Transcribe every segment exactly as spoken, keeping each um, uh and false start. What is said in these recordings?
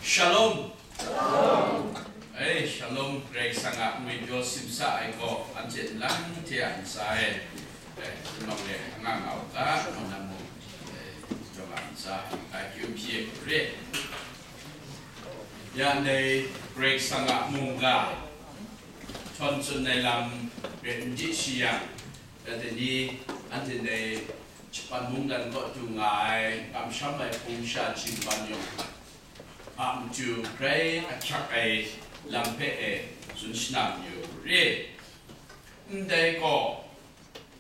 Shalom. Ei, shalom, Karai Kasang a ngwi pyaw simsa ai gaw, anhte nlang hte a ntsa e, eh, namang e anga nga u ga, ngu na mung, eh, yawng a ntsa, a kyu hpyi e hku re. Ya ndai Karai Kasang a mungga, htawn tsun ai lam ret n di shi yang, ya dai ni, anhte ndai Japan mungdan kaw du nga ai, kamsham ai hpung sha jingban yawng, a matu grai ahkyak ai lam hpe e tsun shana mayu re. Ndai gaw,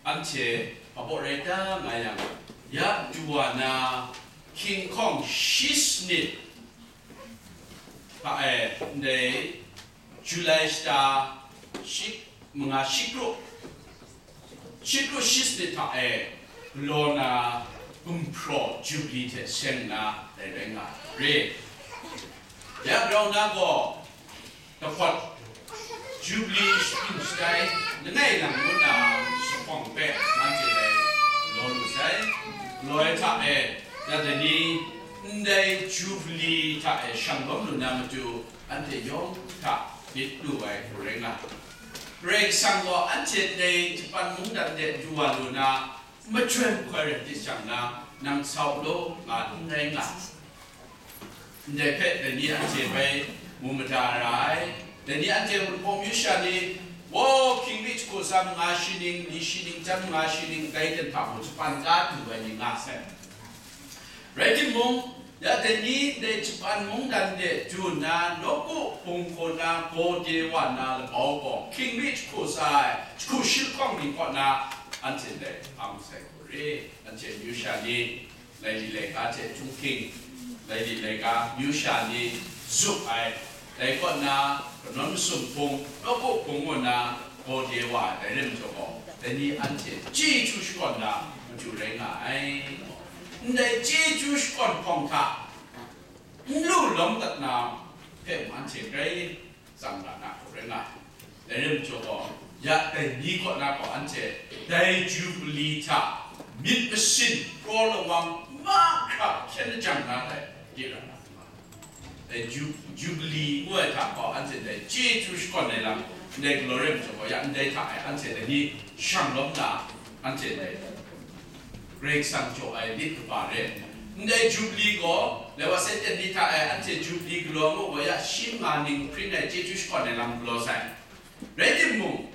anhte hpabaw rai ta nga yang, ya du wa na, hkying hkawng shi sanit hta e, ndai July shata shi, manga shi kru, shi kru shi sanit hta e galaw na gumhpraw Jubli hte seng nna dai rai nga ai re. Ya grau na gaw, kahpawt Jubli shapring shatai langai lang ngu na zuphpawng hpe nanhte dai law lu sai. Galaw ai hta e, ya dai ni, ndai Jubli hta e shang lawm lu na matu, anhte yawng hta myit lu ai hku rai nga. Karai Kasang gaw anhte ndai Japan mungdan de du wa lu na, majoi hkoi rai di jang na, nang sau law nga n rai nga. Ndai hpe dai ni anhte bai mu mada ra ai. Dai ni anhte Wunpawng myu sha ni, wo, hkying mi jahku tsa manga shi ning, li shi ning, jan manga shi ning, dai ten hta mung Japan ga du ai ni nga sai. Rai timung, ya dai ni ndai Japan mungdan de du nna, nawku hpung hkaw na gaw de wa na labau gaw, hkying mi jahku tsa ai, jahku shi lahkawng ni kaw na, anhte ndai hpang sai hku re, anhte myu sha ni, laili laika hte htunghking, laili laika myu sha ni zup ai, dai kaw na, kanawn masum hpung, nawku hpung ngu na, gaw de wa ai, dai rai majaw gaw, dai ni anhte chyeju shakawn na matu rai nga ai. Ndai chyeju shakawn hpawng hta n lu lawm dat na hpe mung anhte grai tsang ga na hku rai nga ai. Dai rai majaw gaw, ya dai ni kaw na gaw anhte dai Jubli hta myit masin, kraw lawang mahkra hkyen lajang na dai, di ra na hku nga ai. Dai Ju-, Jubli ngu ai hta gaw anhte dai chyeju shakawn ai lam, ndai galaw rai majaw gaw, ya ndai hta e anhte dai ni shang lawm na, anhte dai Karai Kasang jaw ai lit kaba re. Ndai Jubli gaw, Lawa Satan ni hta e anhte Jubli galaw ngu gaw, ya shi manga ning hpring ai chyeju shakawn ai lam galaw sai. Rai timung,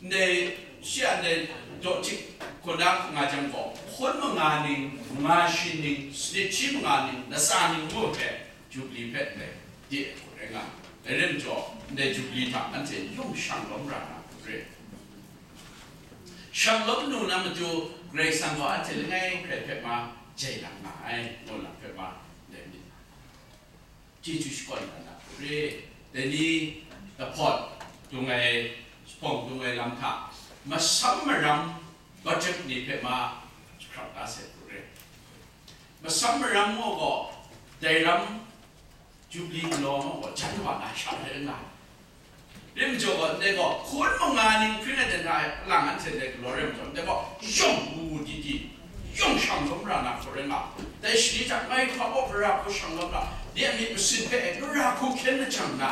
ndai shi a ndai daw htik hkuna nga jang gaw, hpun manga ning, manga shi ning, sanit shi manga ning, latsa ning ngu hpe, Jubli hpe ndai de ai hku rai nga. Dai rai majaw, ndai Jubli hta anhte yawng shang lawm ra na hku re. Shang lawm lu na matu, Karai Kasang gaw anhte langai hkrai hpe ma jai lang nga ai, ngu lam hpe ma, ndai myit chyeju shakawn na na hku re. Dai ni, kahpawt dung ai, zuphpawng dung ai lam hta, masam maram budget ni hpe ma jahkrang da sai hku re. Masam maram ngu gaw, dai ram Jubli galaw ngu gaw, jan wa na sha rai nga ai. Rai majaw gaw, ndai gaw, hpun manga ning hpring ai ten hta e, alang anhte ndai galaw rai majaw, ndai gaw, yawng wu wu di di, yawng shang lawm ra na hku rai nga. Dai shani hta ngai hpa gaw gara hku shang lawm ra, ni a myit masin hpe e gara hku hkyen lajang na,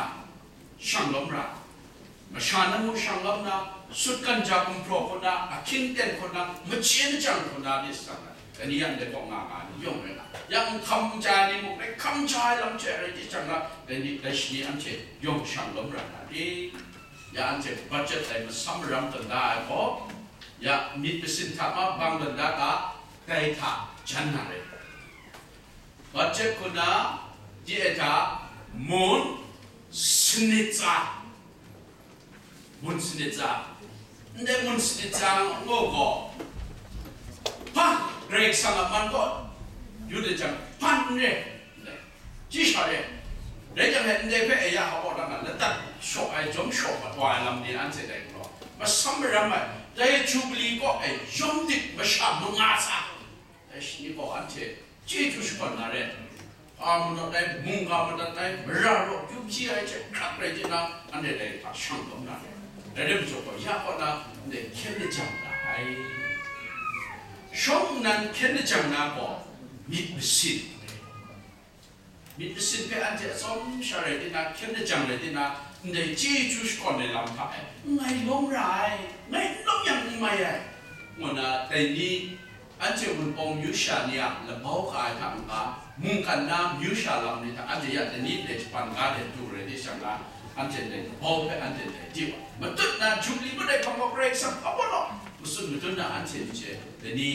shang lawm ra. Masha na mung shang lawm na, sutgan ja gumhpraw hku na, ahkying ten hku na, machye majang hku na, myit sa na, dai ni yang dai kaw nga nga ni yawng rai na, yang n hkam n ja ai ni mung, rai hkam ja ai lam hte rai di jang na, dai ni, dai shani anhte yawng shang lawm ra na ri? Ya anhte budget dai masam maram tawn da ai gaw, ya myit masin hta ma bang tawn da ga, dai hta jan na rai. Budget hku na, di e hta, mun sanit tsa, mun sanit tsa, ndai mun sanit tsa ngu gaw, hpa, Karai Kasang a man gaw, yu de jang, hpan n re, ndai, chyi sha re, rai jang e, ndai hpe e ya hpa kaw na, ladat shaw ai, jawm shaw mat wa ai lam ni anhte dai galaw, masam maram ai, dai Jubli kaw e yawm dik masha manga sa, dai shani gaw anhte chyeju shakawn na re, hpa manawt ai, mungga madat ai, mara raw kyu hpyi ai hte hkrak rai chye na, anhte dai hta shang lawm na re. Dai rai majaw gaw, ya kaw na ndai hkyen lajang na ai. Shawng nnan hkyen lajang na gaw myit masin, Myit masin hpe anhte atsawm sha rai tina, hkyen lajang rai tina, ndai chyeju shakawn ai lam hta e, n ngai lawm ra ai, ngai n lawm yang n mai ai, ngu na, dai ni, anhte Wunpawng myu sha ni a labau ka ai hta n-ga, mungkan na myu sha lam ni hta anhte ya dai ni ndai japan ga de du rai di shang na, anhte ndai labau hpe anhte ndai di wa. Matut na Jubli ngut ai hpang gaw Karai Kasang hpa baw law, matsun matut na anhte myit e, dai ni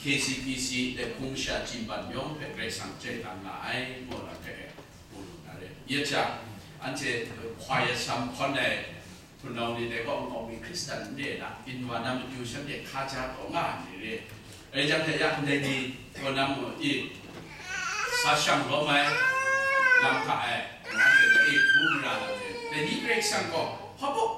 K C P C dai hpung masha chyi ban yawng hpe Karai Kasang chye dan nga ai, ngu na hpe e, mu lu na re. Ya jang, anhte hkwa ya sam hkawn ai hpunau ni dai gaw nkau mi Hkristan n re na, Inwa na matu shanhte hka ja taw nga ai ni re. Rai jang hte ya ndai ni, kaw na mu i, sa shang lawm ai, lam hta e, anhte dai i, bu mara lam re. Dai ni Karai Kasang gaw, hpa baw,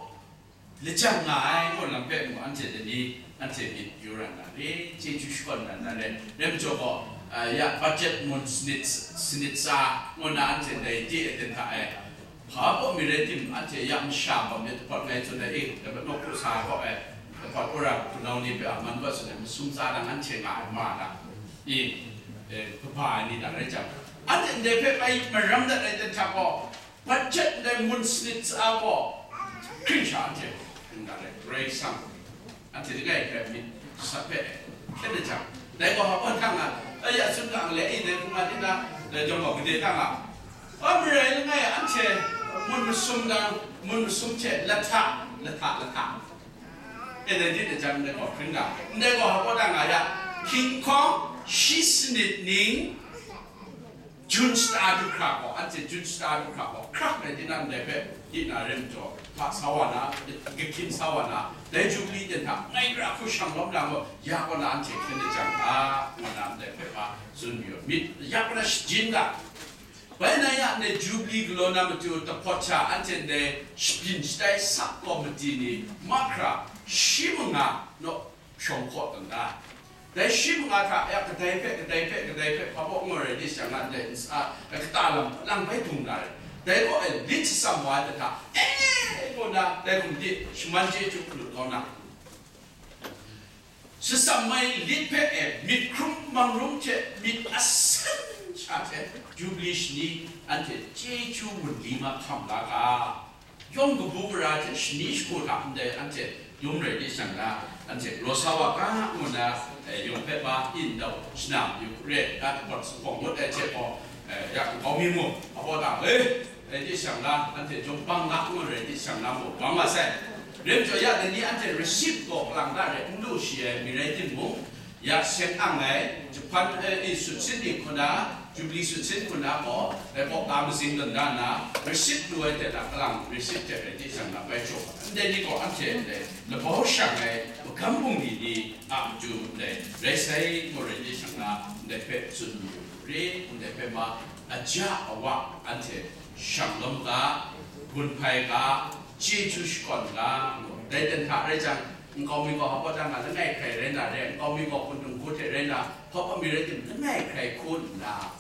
lajang nga ai, ngu lam hpe mu anhte dai ni, anhte myit yu ran na re, chyeju shakawn ran na re, rai majaw gaw, ah, ya, budget mun sanit, sanit sa, ngu na anhte dai di e ten hta e, hpa baw mi rai tim, anhte ya masha bam de dapawt ngai tsun ai, e, dapawt nawku sa gaw e, dapawt wora hpunau ni hpe a man gaw tsun ai, masum tsa nang anhte nga ai ma na, i, e, kaba ai ni da rai jang, anhte ndai hpe bai maram dat ai ten hta gaw, Budget ndai mun sanit sa gaw, hkring sha anhte, n-, ndai Karai Kasang, anhte langai hkrai myit sat hpe, hkyen lajang. Dai gaw hpa hpang hta nga, ai ya sun hta nga le, e, dai hpung a tina, dai jawng gaw gade hta nga. Hpa marai langai anhte, mun masum dang, mun masum hte lahta, lahta, lahta. E, dai di dai jang, dai gaw hkring ga. Ndai gaw hpa hpang hta nga ya, King Kong, shi sanit ning, Jun shata du hkra gaw, anhte Jun shata du hkra gaw, hkrak ai tinang ndai hpe, di na rim jaw, hpa sa wa na, gahkyin sa wa na, dai Jubli ten hta, ngai gara hku shang lawm na gaw, ya kaw na anhte hkyen lajang ga, ngu na ndai hpe hpa tsun mayu myit, ya kaw na shajin ga, bai na ya ndai Jubli galaw na matu dahpawt sha, anhte ndai shabyin shatai sak komiti ni, mahkra, shi manga, naw, shawng hkaw tawn da. Dai shi manga hta, ya, kadai hpe, kadai hpe, kadai hpe, hpa baw ngu rai di shang na, ndai nsa, kata lam, lang bai dung na rai. Dai gaw, e, lit shatsam wa ai hta, e, ngu na, dai hkum di, shaman chyeju lut kau na. Shatsam ai lit hpe, e, myit hkrum mang rum hte, myit asan sha hte, Jubli shani, anhte chyeju wunli mahkam la ga. Yawng kabu gara hte shani shagu hta ndai anhte dum rai di shang na, anhte galaw sa wa ga ngu na, eh, yawng hpe ba in dau shana yu re, ya dapawt sa hkawng ngut ai hte gaw, eh, ya nkau mi mu, a baw da, eh, rai di shang na, anhte jawng bang ga ngu rai di shang na mu, bang wa sai. Rim jaw ya dai ni anhte receipt gaw kalang da re, n lu shi ai mi rai timung, Ya seng ang ai, Japan, eh, i sutsin ni hku na, Jubli sutsin hku na gaw, dai kaw ka mazing dan da na, receipt lu ai hte na, kalang receipt hte rai di shang na bai jaw, ndai ni gaw anhte ndai labau shang ai magam bungli ni a matu ndai rai sai, gaw rai di shang na, ndai hpe tsun mayu re, ndai hpe ma, aja awa anhte shang lawm ga, gun hpai ga, chyeju shakawn ga, dai dan hta rai jang, nkau mi gaw hpa baw da nga langai hkrai rai na re, nkau mi gaw hpundung hku hte rai na, hpa baw mi rai tim, langai hkrai hku nna,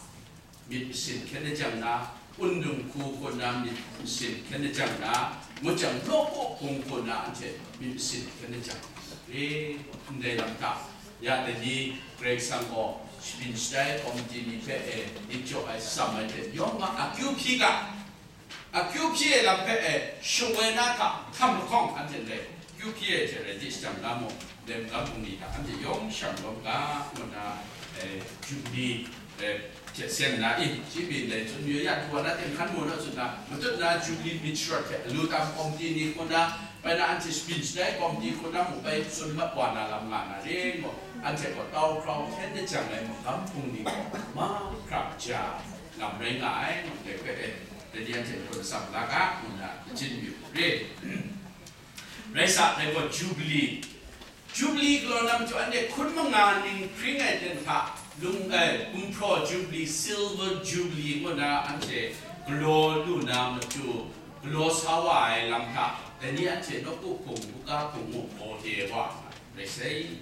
myit masin hkyen lajang na, hpundung hku hku nna myit masin hkyen lajang na, mujang nawku hpung hku nna anhte myit masin hkyen lajang na re, ndai lam hta, ya dai ni Karai Kasang gaw shabyin shatai komiti ni hpe e myit jaw ai, sam ai hte yawng a akyu hpyi ga, Akyu hpyi ai lam hpe e shawoi na hta hkam lahkawng anhte ndai akyu hpyi ai hte rai di shajang na mung, ndai magam bungli hta anhte yawng shang lawm ga, ngu nna, e, Jubli, e, hte seng na i, shi pyi ndai tsun mayu ya, du wa na, ten hkan mu na tsun na, matut na Jubli myit sharawt hte alu tam komiti ni hku na, bai na anhte shabyin shatai komiti hku na mung bai tsun mat wa na lam nga na re, ngu, anhte gaw tau hkrau hkyen lajang ai magam bungli gaw mahkra ja lam rai nga ai, ngu ndai hpe e, Dai ni anhte hpun atsam la ga, ngu nna, lachin yu re. Rai sa, dai gaw Jubli. Jubli galaw na matu anhte hkun manga ning hpring ai ten hta, lung, eh, gumhpraw Jubli, Silver Jubli ngu na anhte galaw lu na matu, galaw sa wa ai lam hta, dai ni anhte nawku hpung, buga hpung mung gaw de wa ai rai sai.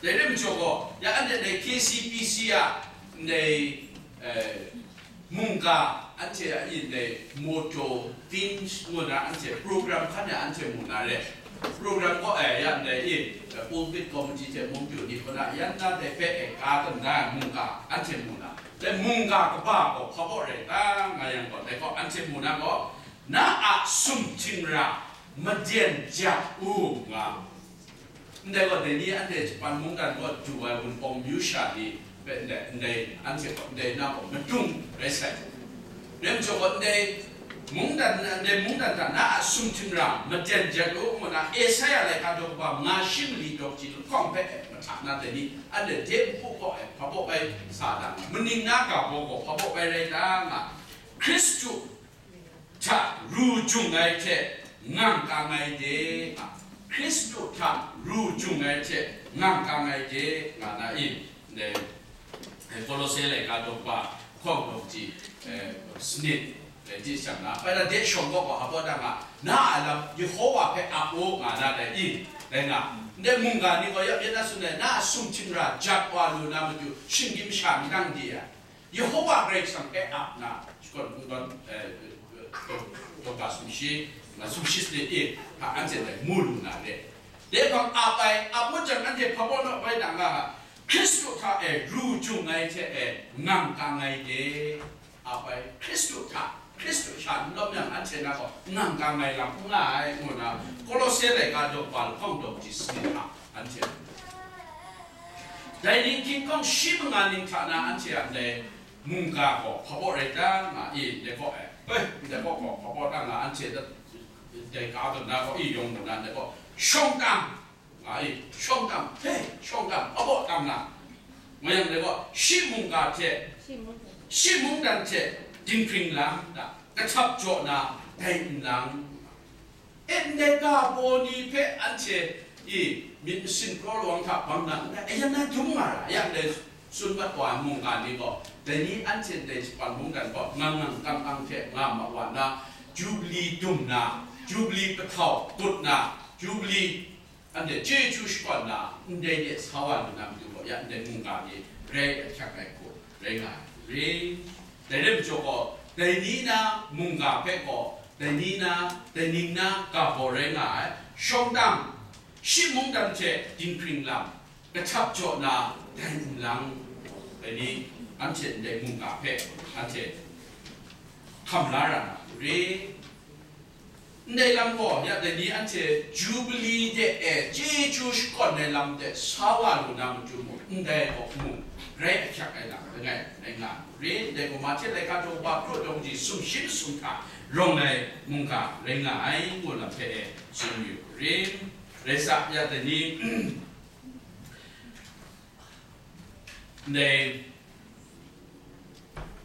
Dai rai majaw gaw, ya anhte dai K C P C a, ndai, eh, mungga, anhte a yin dai motto, themes ngu na anhte program hkan e anhte mu na re. Program gaw, eh, ya ndai i, eh, pulpit committee hte mung pyu ni hku na, yan na dai hpe, eh, ka tam na mungga, anhte mu na. Dai mungga kaba gaw hpa baw rai ta nga yang gaw, dai gaw anhte mu na gaw, na a sumhting ra maden jat u nga. Ndai gaw, dai ni anhte Japan mungdan gaw du ai Wunpawng myu sha ni hpe ndai, ndai anhte gaw, ndai na gaw madung rai sai. Rai majaw gaw, ndai mungdan, ndai mungdan hta na a sumhting ra maden jat u, ngu na Esaia laika daw kaba nga shi mali daw kaji lahkawng hpe e mahta na dai ni, anhte de npu kaw e hpa baw bai sa dang, maning na ga baw gaw hpa baw bai rai ta nga, Hkristu hta ru jung ai hte ngang kang ai de nga, Hkristu hta ru jung ai hte ngang kang ai de nga na i, ndai, eh, Kolose laika daw kaba hkawng daw kaji, eh, sanit, eh, di shang na, bai na de shawng gaw gaw hpa baw dang nga, na a lam Yehowa hpe ap u nga na dai i, dai nga, ndai mungga ni gaw ya byin na tsun ai, na a sumhting ra jat wa lu na matu, shinggyim sha n dang di ai, Yehowa Karai Kasang hpe ap na, shakawn hpung tawn, eh, tawn, tawn ga sumshi, nga sumshi sanit i, hpa anhte dai mu lu na re. Dai hpang ap ai, ap ngut jang anhte hpa baw naw bai na nga, Hkristu hta e ru jung ai hte e ngang kang ai de. Ap ai, Hkristu hta, Hkristu sha n lawm yang anhte na gaw ngang kang ai lam n nga ai, ngu na, Kolose laika daw kaba lahkawng daw kaji sanit hta anhte Dai ning hkying hkawng shi manga ning hta na anhte a ndai mungga gaw hpa baw rai ta nga i, ndai kaw e, oi, ndai kaw gaw hpa baw ta nga, anhte dai ka tawn na gaw i yawng mu na, ndai kaw shawng tam nga i, shawng tam, he, shawng tam, hpa baw tam na, nga yang ndai kaw shi mungga hte, shi mungdan hte dinghpring lam da, kahtap jaw na, dai nlang. E, ndai ga baw ni hpe anhte i myit masin kraw lawang hta bang na, ndai ayan na dum nga ra, ya ndai tsun mat wa ai mungga ni gaw, dai ni anhte ndai Japan mungdan gaw ngang ngang kang kang hte nga ma wa na, Jubili dum na, Jubili kahtau kut na, Jubili anhte chyeju shakawn na, ndai de sa wa lu na matu gaw, ya ndai mungga ni rai ahkyak ai hku rai nga ai. Rai, dai rai majaw gaw, dai ni na mungga hpe gaw, dai ni na, dai ning na ga baw rai nga ai, shawng tam, shi mungdan hte dinghpring lam, kahtap jaw na, dai nlang, dai ni, anhte ndai mungga hpe, anhte hkam la ra na, rai. Ndai lam gaw, ya dai ni anhte Jubili de e chyeju shakawn ai lam de sa wa lu na matu mung, ndai gaw mung, rai ahkyak ai lam langai, rai nga mu re. Ndai gaw Mahte laika daw kaba kru daw kaji sumshi masum hta rawng ai mungga rai nga ai, ngu lam hpe e tsun yu re. Rai sa, ya dai ni, ndai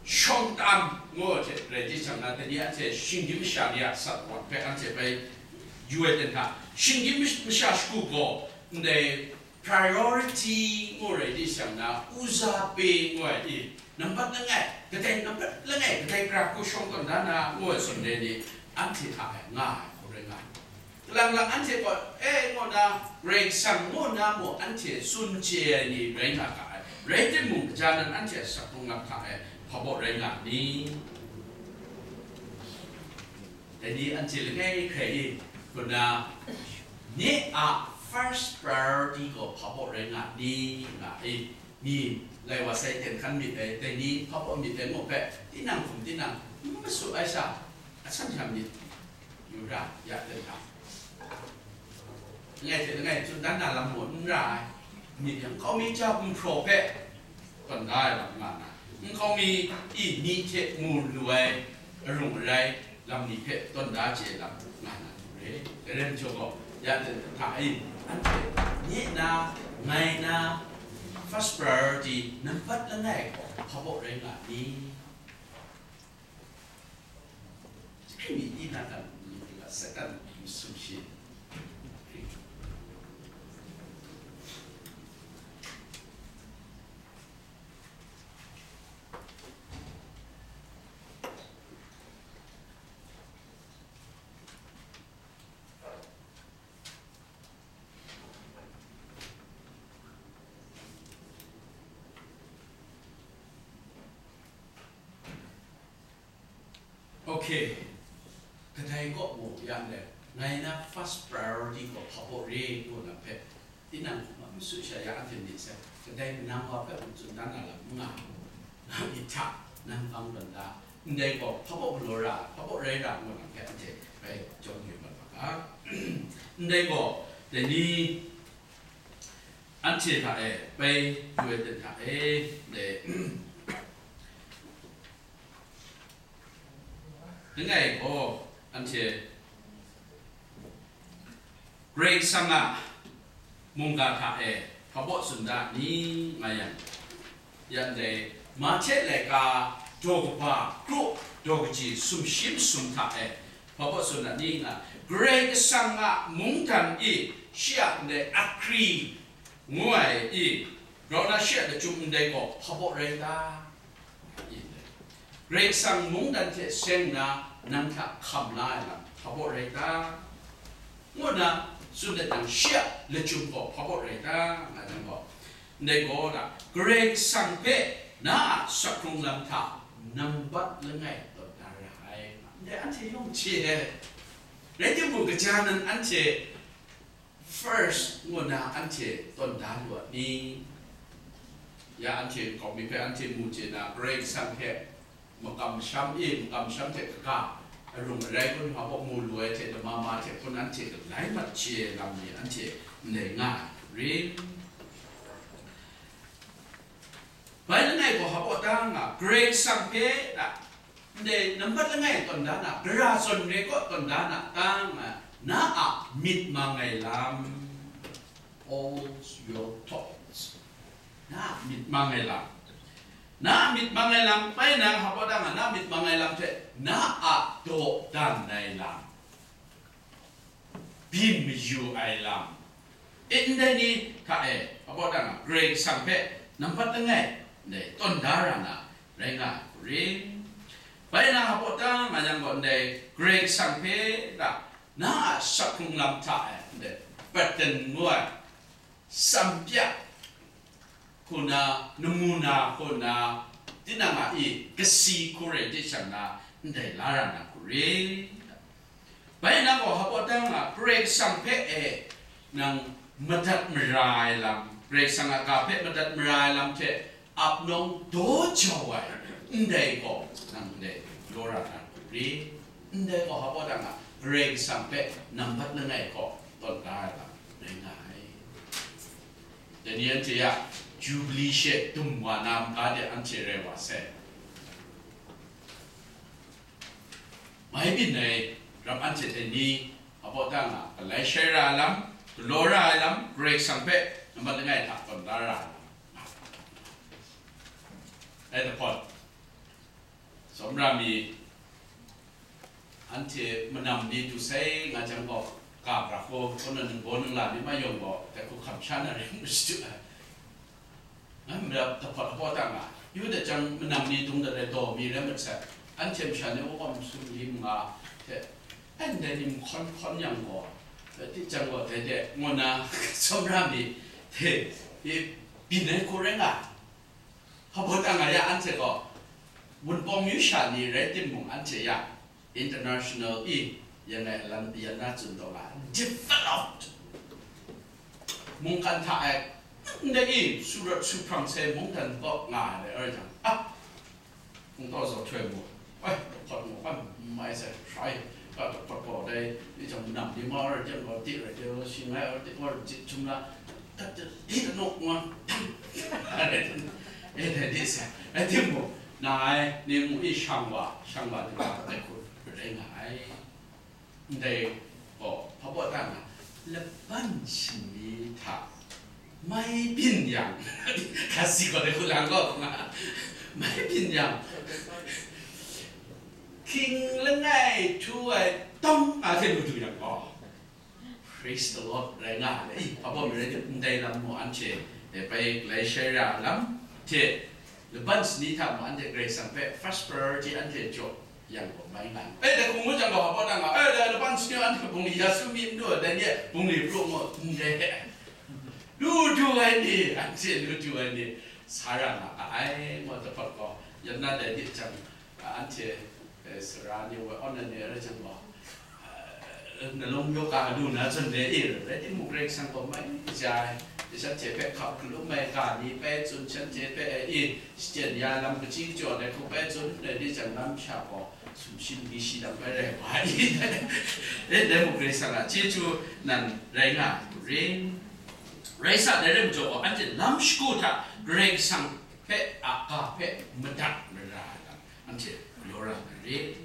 shawng tam ngu ai hte rai di shang na, dai ni anhte shinggyim masha ni a sat rawt hpe anhte bai yu ai ten hta, shinggyim masha shagu gaw ndai priority ngu rai di shang na, uza pe ngu ai i, nambat langai, kadai nambat langai, kadai gara hku shawng tawn da na ngu ai zawn dai ni, anhte hta e nga ai hku rai nga ai. Kalang lang anhte gaw, e, ngu na, Karai Kasang ngu na mung anhte tsun chye ai ni rai nga ga ai. Rai timung, gaja nan anhte a saprung lam hta e hpa baw rai nga ni? Dai ni anhte langai hkrai i, ngu na, nye a first priority gaw hpa baw rai nga ni? Nga i, mi lai wa sai ten hkan myit ai, dai ni hpa baw myit ai ngu hpe, tinang hkum tinang n masu ai sha, a san sha myit yu ra, ya ten hta. Langai hte langai tsun dan na lam mung n ra ai, myit yang nkau mi ja gumhpraw hpe tawn da ai lam nga na, nkau mi i ni hte mu lu ai arung arai lam ni hpe tawn da chye ai lam nga na lu re. Dai rai majaw gaw, ya ten hta e, anhte nye na, ngai na, first priority, nambat langai gaw hpa baw rai nga ni? Hkrining tinang kan ni hte a sakan masum shi. Okay, kadai kaw mu yang le, ngai na first priority gaw hpa baw re ngu lam hpe, tinang hkum a masu sha ya anhte myit sai, kadai manang wa hpe mung tsun dan na lam n nga, myit hta, nang kang tawn da, ndai gaw hpa baw galaw ra, hpa baw rai ra ngu nang hpe anhte bai jawm yu mat wa ga. Ndai gaw, dai ni anhte hta e, bai yu ai ten hta e, dai, langai gaw anhte Karai Kasang a mungga hta e hpa baw tsun da ni nga yang, yan dai Mahte laika daw kaba kru daw kaji sumshi masum hta e hpa baw tsun da ni nga, Karai Kasang a mungdan e shi a ndai akri ngu ai i, grau na shi a lachyum ndai gaw hpa baw rai ta? Karai Kasang mungdan hte seng nna nang hta hkam la ai lam hpa baw rai ta? Ngu nna tsun let nang, shi a lachyum gaw hpa baw rai ta? Nga jang gaw, ndai gaw na, Karai Kasang hpe na a sakrung lam hta nambat langai tawn da ra ai. Ndai anhte yawng hte ai. Rai timung, kaja nan anhte first ngu na anhte tawn da lu a ni? Ya anhte nkau mi hpe anhte mu chye na, Karai Kasang hte makam masham e, makam masham hte kaga arung arai kun hpa baw mu lu ai hte, lama ma hte kun anhte galai mat chye lam ni anhte ndai nga ai rin. Bai langai gaw hpa baw ta nga, Karai Kasang hpe a, ndai nambat langai tawn da na, gara zawn re kaw tawn da na ta nga, na a myit mang ai lam, all your thoughts, na a myit mang ai lam, na a myit mang ai lam, bai na hpa baw ta nga, na a myit mang ai lam hte, na a dawdan ai lam, byin mayu ai lam, e, ndai ni hta e, hpa baw ta nga, Karai Kasang hpe nambat langai ndai tawn da ra na rai nga ai hku rin. Bai na hpa baw ta nga yang gaw, ndai Karai Kasang hpe ta na a sakhung lam hta e ndai pattern ngu ai, sampiak hku na, namuna hku na, tinang a i kasi hku rai de shang na, ndai la ra na hku rin. Bai na gaw hpa baw ta nga, Karai Kasang hpe e nang madat mara ai lam, Karai Kasang a ga hpe madat mara ai lam hte ap nawng daw jau ai, ndai gaw nang ndai law ra na hku rin. Ndai gaw hpa baw ta nga, Karai Kasang hpe nambat langai gaw tawn da ai lam rai nga ai. Dai ni anhte a Jubili she dum wa na n-ga de anhte rai wa sai. Mai byin ai ram anhte dai ni, hpa baw ta nga, galai shai ra ai lam, galaw ra ai lam, Karai Kasang hpe nambat langai hta tawn da ra ai lam. Ai dahpawt, Tsawmra mi, anhte manam ni du sai nga jang gaw, ga bra hku, kaw na ningbaw ningla ni mayawng gaw, dai hku hkam sha na ring mashadu ai. Ngai mara dahpawt hpa baw ta nga, yu dat jang manam ni dung dat ai daw mi rai mat sai, anhte masha ni awkawm sumri nga hte, ai ndai ni mahkawn hkawn yang gaw, dai jang gaw, dai de, ngu na, tsawmra mi, hte, byin ai hku rai nga. Hpa baw ta nga ya, anhte gaw, Wunpawng myu sha ni rai timung, anhte ya international i, yan ai alam yan na tsun taw nga, developed mungkan hta e, ndai i, su rawt su hprang sai mungkan kaw nga ai rai jang, a, hkungdaw zaw htoi mu, oi, dahpawt mu, oi, n mai sai, hkrai, ka dahpawt gaw dai, i jang nam ni ma rai jang gaw, di rai jang gaw, shi ngai rai di gaw, jit htum la, tat tat, di tat naw, ngon, tang, rai jang, e, dai di sai, rai timung, na ai, ni mu i shang wa, shang wa, di wa, dai hku, rai nga ai. Ndai gaw, hpa baw ta nga, laban shanli hta mai byin yang, kasi gaw dai hku lang gaw, nga, mai byin yang, hkying langai htu ai tawng a hte lu du yang gaw, praise the Lord rai nga ai. Hpa baw mi rai tim, ndai lam mu anhte, e, bai galai shai ra lam hte, laban sani hta mung anhte Karai Kasang hpe first priority anhte jaw yang gaw mai nga ai. E, dai hku ngu jang gaw, hpa baw ta nga, e, dai laban sani anhte bungli ya su mi n du, dai ni e bungli pru ngu, n re. Lu du ai ni, anhte lu du ai ni, sa ra nga ai, ngu dahpawt gaw, yan na dai di jang, anhte, e, sara ni wa, awn ai ni rai jang gaw, e, nalawng yawk a lu na zawn re i, rai timung, Karai Kasang gaw mai ja ai. Shanhte hpe hkap hkalum ai ga ni pai tsun, shanhte hpe e, shachyen ya lam kachyi kachyaw ai hku pai tsun, rai di jang, lam sha gaw sumshi magyi shi lam bai rai wa ai. E, dai mung Karai Kasang a chyeju nan rai nga ai hku ring. Rai sa, dai rai majaw gaw, anhte lam shagu hta Karai Kasang hpe a ga hpe madat mara ai lam anhte galaw ra ai rit.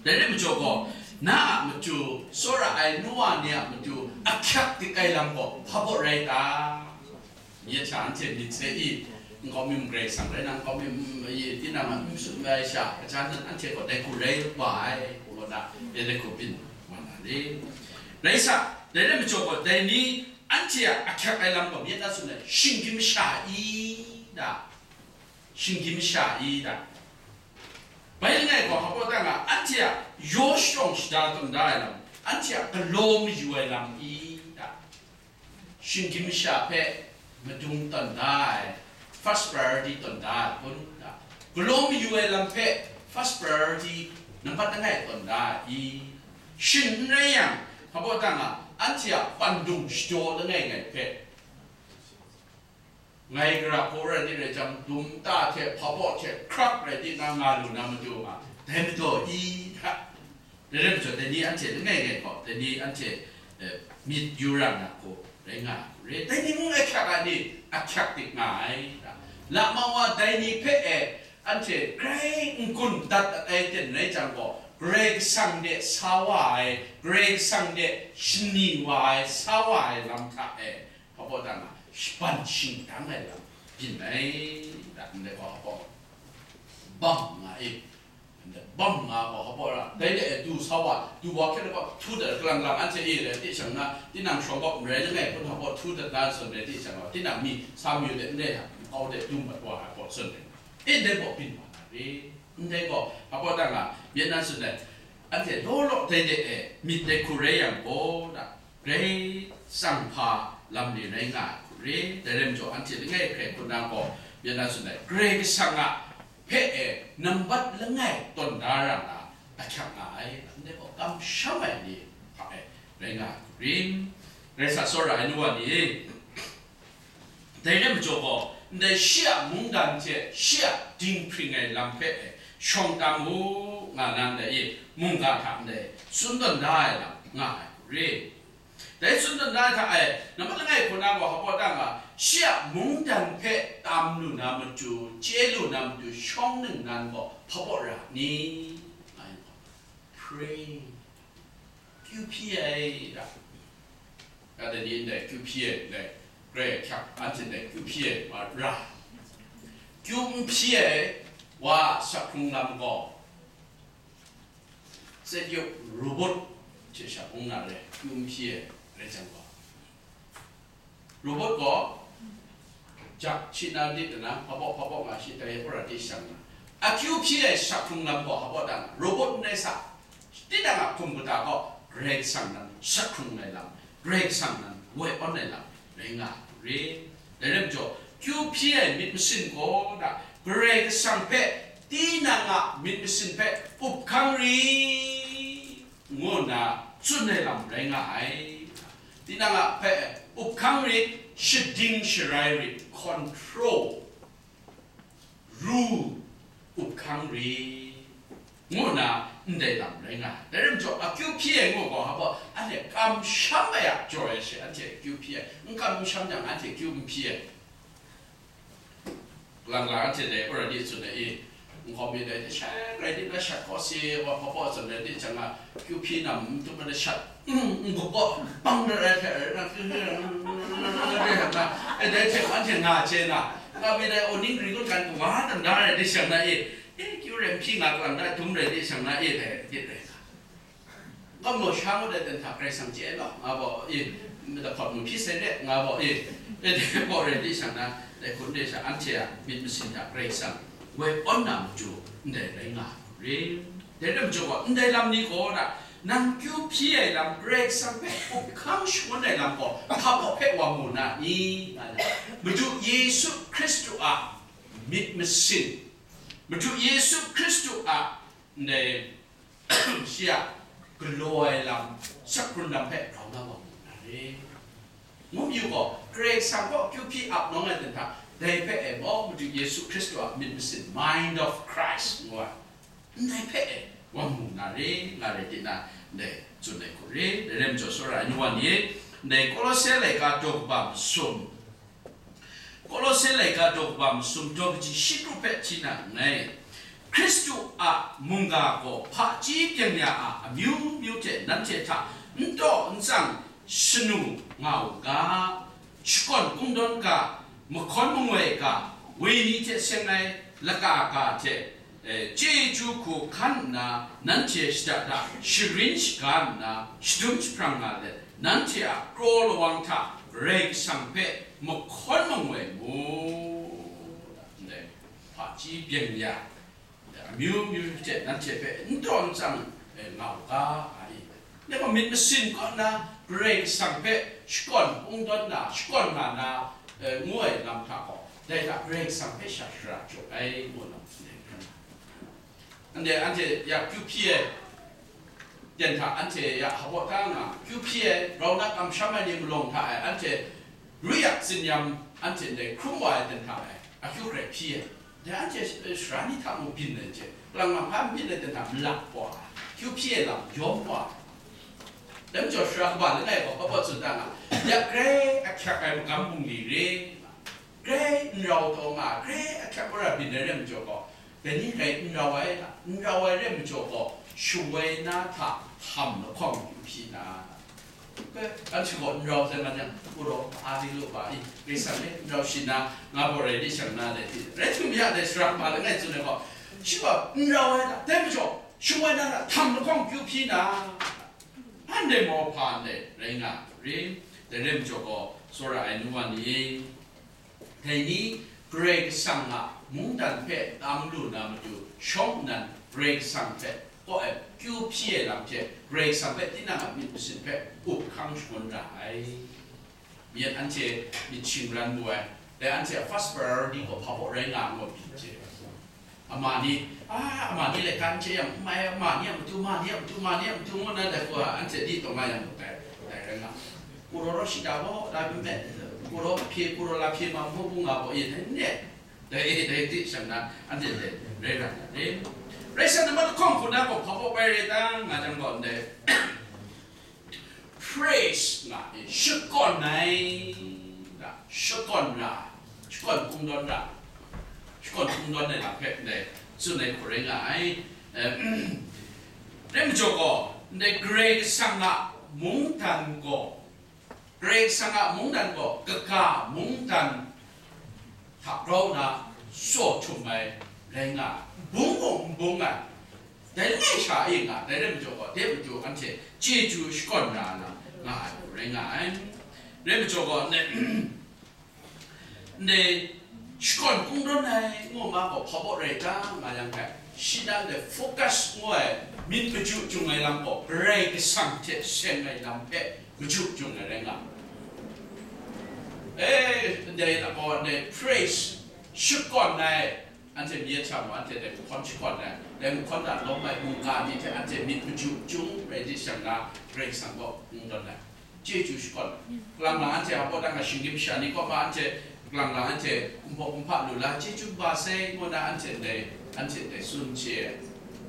Dai rai majaw gaw, na a matu, tsawra ai nu wa ni a matu ahkyak dik ai lam gaw hpa baw rai ta? Myit hta anhte myit se i, nkau mi mung Karai Kasang rai na, nkau mi, mm, i, tinang a n tsun ai sha, kaja nan anhte gaw dai hku rai wa ai, gaw na, e dai hku byin wa na rit. Rai sa, dai rai majaw gaw, dai ni anhte a ahkyak ai lam gaw myit na tsun ai, shinggyim masha i da? Shinggyim masha i da? Bai langai gaw, hpa baw tang a, anhte a yaw shawng shada tawn da ai lam, anhte a galaw mayu ai lam i da? Shinggyim masha hpe madung tawn da ai, first priority tawn da ai hpun da? Galaw mayu ai lam hpe first priority nambat langai tawn da ai i? Shing n rai yang, hpa baw tang a, anhte a pandung shadaw langai ngai hpe, ngai gara hpaw rai ni rai jang, dum ta hte hpa baw hte hkrak rai di nga nga lu na matu nga, dai majaw i hta? Dai rai majaw, dai ni anhte langai ngai gaw, dai ni anhte, eh, myit yu ra na hku rai nga ai hku re. Dai ni mung ahkyak ai ni, ahkyak dik nga ai hta? Lama wa dai ni hpe e, anhte grai n-gun dat ai ten rai jang gaw, Karai Kasang de sa wa ai, Karai Kasang de shani wa ai, sa wa ai lam hta e, hpa baw tang a, shaban shingdang ai lam byin ai, da, ndai gaw hpa baw, bam nga e, ndai bam nga gaw hpa baw ra, dai de e, du sa wa, du wa hkyen gaw, htu dat, kalang lang anhte e rai di shang na, tinang shawng gaw n rai langai hpun hpa baw htu dat na tsun rai di shang gaw, tinang mi sa mayu de, ndai hta, nkau de, du mat wa ai gaw tsun rai, e, ndai gaw byin wa na re. Ndai gaw, hpa baw tang a, myit na tsun ai, anhte law law dai de e, myit dai hku rai yang gaw, da, Karai Kasang hpa lam ni rai nga ai hku re. Dai rai majaw, anhte langai hkrai hpun na gaw, myit na tsun ai, Karai Kasang a hpe e nambat langai tawn da ra na ahkyak nga ai, ndai gaw kamsham ai ni hpa e rai nga ai hku ring. Rai sa, tsawra ai nu wa ni e, dai rai majaw gaw, ndai shi a mungdan hte shi a dinghpring ai lam hpe e shawng tam u, nga na ndai e, mungga hta ndai tsun tawn da ai lam nga ai hku re. Dai tsun tawn da ai hta e, nambat langai hku na gaw, hpa baw tang a, shi a mungdan hpe tam lu na matu, chye lu na matu, shawng ningnan gaw hpa baw ra ni? Nga yang gaw, pray. Kyu hpyi ai ra. Ga dai ni ndai kyu hpyi ai ndai, grai ahkyak anhte ndai kyu hpyi ai wa ra. Kyu n hpyi ai wa sak hkrung lam gaw, Zeduk robot hte sha hpung na re, kyu n hpyi ai rai jang gaw, robot gaw jak shi na di dana, hpa baw hpa baw nga shi tai, hpara di shang na, akyu hpyi ai sak hkrung lam gaw hpa baw dan, robot n rai sa, tinang a hkum kata gaw Karai Kasang nan sak hkrung ai lam, Karai Kasang nan woi awn ai lam rai nga ai hku re. Dai rai majaw, kyu hpyi ai myit masin gaw da, Karai Kasang hpe tinang a myit masin hpe up hkang ri ngu nna tsun ai lam rai nga ai. Tinang a hpe up hkang rit, shading sharai rit, control, ru, up hkang rit, ngu nna ndai lam rai nga ai. Dai rai majaw, akyu hpyi ai ngu gaw, hpa baw, anhte kamsham ai a jaw ai she, anhte akyu hpyi ai, n kamsham jang, anhte akyu n hpyi ai. Lang lang anhte dai already tsun ai i, nkau mi dai hte shat rai di na shat kaw si wa hpa baw tsun rai di jang a, kyu hpyi na n tup ai shat, n gup gaw, bang rai rai hte rai na, e dai hte anhte nga chye na, nga mi dai o ning ri kun kan wa dan da rai di shang na i, e kyu rai n hpyi nga kalang da dum rai di shang na i, dai rai di rai na. Gam law sha ngut ai ten hta Karai Kasang chye ai law, nga baw e, myit lahkawt mu hpyi sai re, nga baw e, e, dai baw rai di shang na, dai hkun de sha, anhte a myit masin hta Karai Kasang woi awn na matu, ndai rai nga ai hku re. Dai rai majaw gaw, ndai lam ni gaw na, nang kyu hpyi ai lam, Karai Kasang hpe up hkang shangun ai lam gaw, hpa baw hpe wa mu na ni? Nga na, Madu Yesu Hkristu a myit masin, Madu Yesu Hkristu a ndai shi a galaw ai lam, sak hkrung lam hpe grau na wa mu na re. Ngu yu gaw, Karai Kasang kaw kyu hpyi ap nawng ai ten hta, dai hpe e maw, Madu Yesu Hkristu a myit masin, Mind of Christ, ngu ai, ndai hpe e wa mu na re, nga re, tinang ndai tsun ai hku re, dai rai majaw, tsawra ai nu wa ni, ndai Kolose laika daw kaba masum, Kolose laika daw kaba masum, daw kaji shi kru hpe hti na nngai. Hkristu a mungga gaw hpaji byeng ya a amyu myu hte nanhte hta n taw n tsang shanu nga u ga, shakawn kungdawn ga, mahkawn mangoi ga, wenyi hte seng ai laka ga hte, eh, chyeju hku hkan nna, nanhte shada da sharin shaga nna, shadum jahprang nga let, nanhte a kraw lawang hta Karai Kasang hpe mahkawn mangoi mu. Ndai hpaji byeng ya, amyu myu hte nanhte hpe n taw n tsang, eh, nga u ga, a i. Dai gaw myit masin kaw nna Karai Kasang hpe shakawn kungdawn na, shakawn nga na, eh, ngu ai lam hta gaw, dai hta Karai Kasang hpe sha shara jaw ai, ngu na, ndai hkan na. Anhte, anhte ya kyu hpyi ai ten hta, anhte ya hpaw ta nga, kyu hpyi ai, rau na kamsham ai ni malawng hta e, anhte rui yak tsinyam, anhte ndai hkrum wa ai ten hta e, akyu hkrai hpyi ai. Dai anhte, eh, sara ni hta mung byin ai hte, kalang mahpa n byin ai ten hta malak wa ai, kyu hpyi ai lam yawm wa ai. Dai majaw, sara kaba langai gaw hpaw tsun ta nga, ya grai ahkyak ai magam bungli re, grai n rau taw nga, grai ahkyak mara byin ai rai majaw gaw, dai ni grai n rau ai, n rau ai rai majaw gaw, shawoi na hta htam lahkawng yu hpyi na, anhte gaw n rau sai man yang, galaw a di lu ga i, Karai Kasang e n rau shi na, nga gaw rai di shang na dai hte, rai htum ya dai sara kaba langai tsun ai gaw, shi gaw n rau ai hta, dai majaw, shawoi na hta htam lahkawng yu hpyi na, anhte mawhpa ndai rai nga re, dai rai majaw gaw, tsawra ai nu wa ni, dai ni Karai Kasang a mungdan hpe tam lu na matu shawng nnan Karai Kasang hpe kaw ai kyu hpyi ai lam hte Karai Kasang hpe tinang a myit masin hpe up hkang shangun ra ai. Myit anhte myit shingran mu ai, dai anhte a first priority gaw hpabaw rai nga ngu ai myit hte. Ama ni, a, ama ni laika n chye yang, n mai, ama ni a matu, ma ni a matu, ma ni a matu, ngu nna dai hku a, anhte di taw nga yang, dai, dai rai nga. Kuro raw shada gaw, la mi met, kuro hpye, kuro la hpye ma, muk bu nga gaw, e, dai n re. Dai, dai di shang na, anhte dai rai ra na re. Rai sa, nambat lahkawng hku na gaw hpabaw bai rai ta nga jang gaw, ndai, praise nga ai, shakawn ai, nga, shakawn ra, shakawn kungdawn ra, shakawn kungdawn ai lam hpe ndai tsun ai hku rai nga ai. Em, rai majaw gaw, ndai Karai Kasang a mungdan gaw, Karai Kasang a mungdan gaw kaga mungdan hta grau nna tsaw htum ai rai nga ai, bung mung n bung ai, dai langai sha e nga, dai rai majaw gaw, dai matu anhte chyeju shakawn na lam nga ai, rai nga ai. Rai majaw gaw, ndai, ndai shakawn kungdawn ai ngu ma gaw hpabaw rai ta nga yang hpe, shi nan de focus ngu ai myit maju jung ai lam gaw, Karai Kasang hte seng ai lam hpe maju jung ai rai nga. E, ndai gaw, ndai praise shakawn ai, anhte mi a hta mung, anhte dai mahkawn shakawn ai, dai mahkawn hta lawm ai mungga ni hte anhte myit maju jung rai di shang na, Karai Kasang gaw kungdawn ai, chyeju shakawn ai. Kalang lang anhte a pawt dang a shinggyim sha ni kaw ma anhte, kalang lang anhte n hpaw n hpa lu la, chyeju kaba sai, ngu na anhte ndai, anhte ndai tsun chye ai.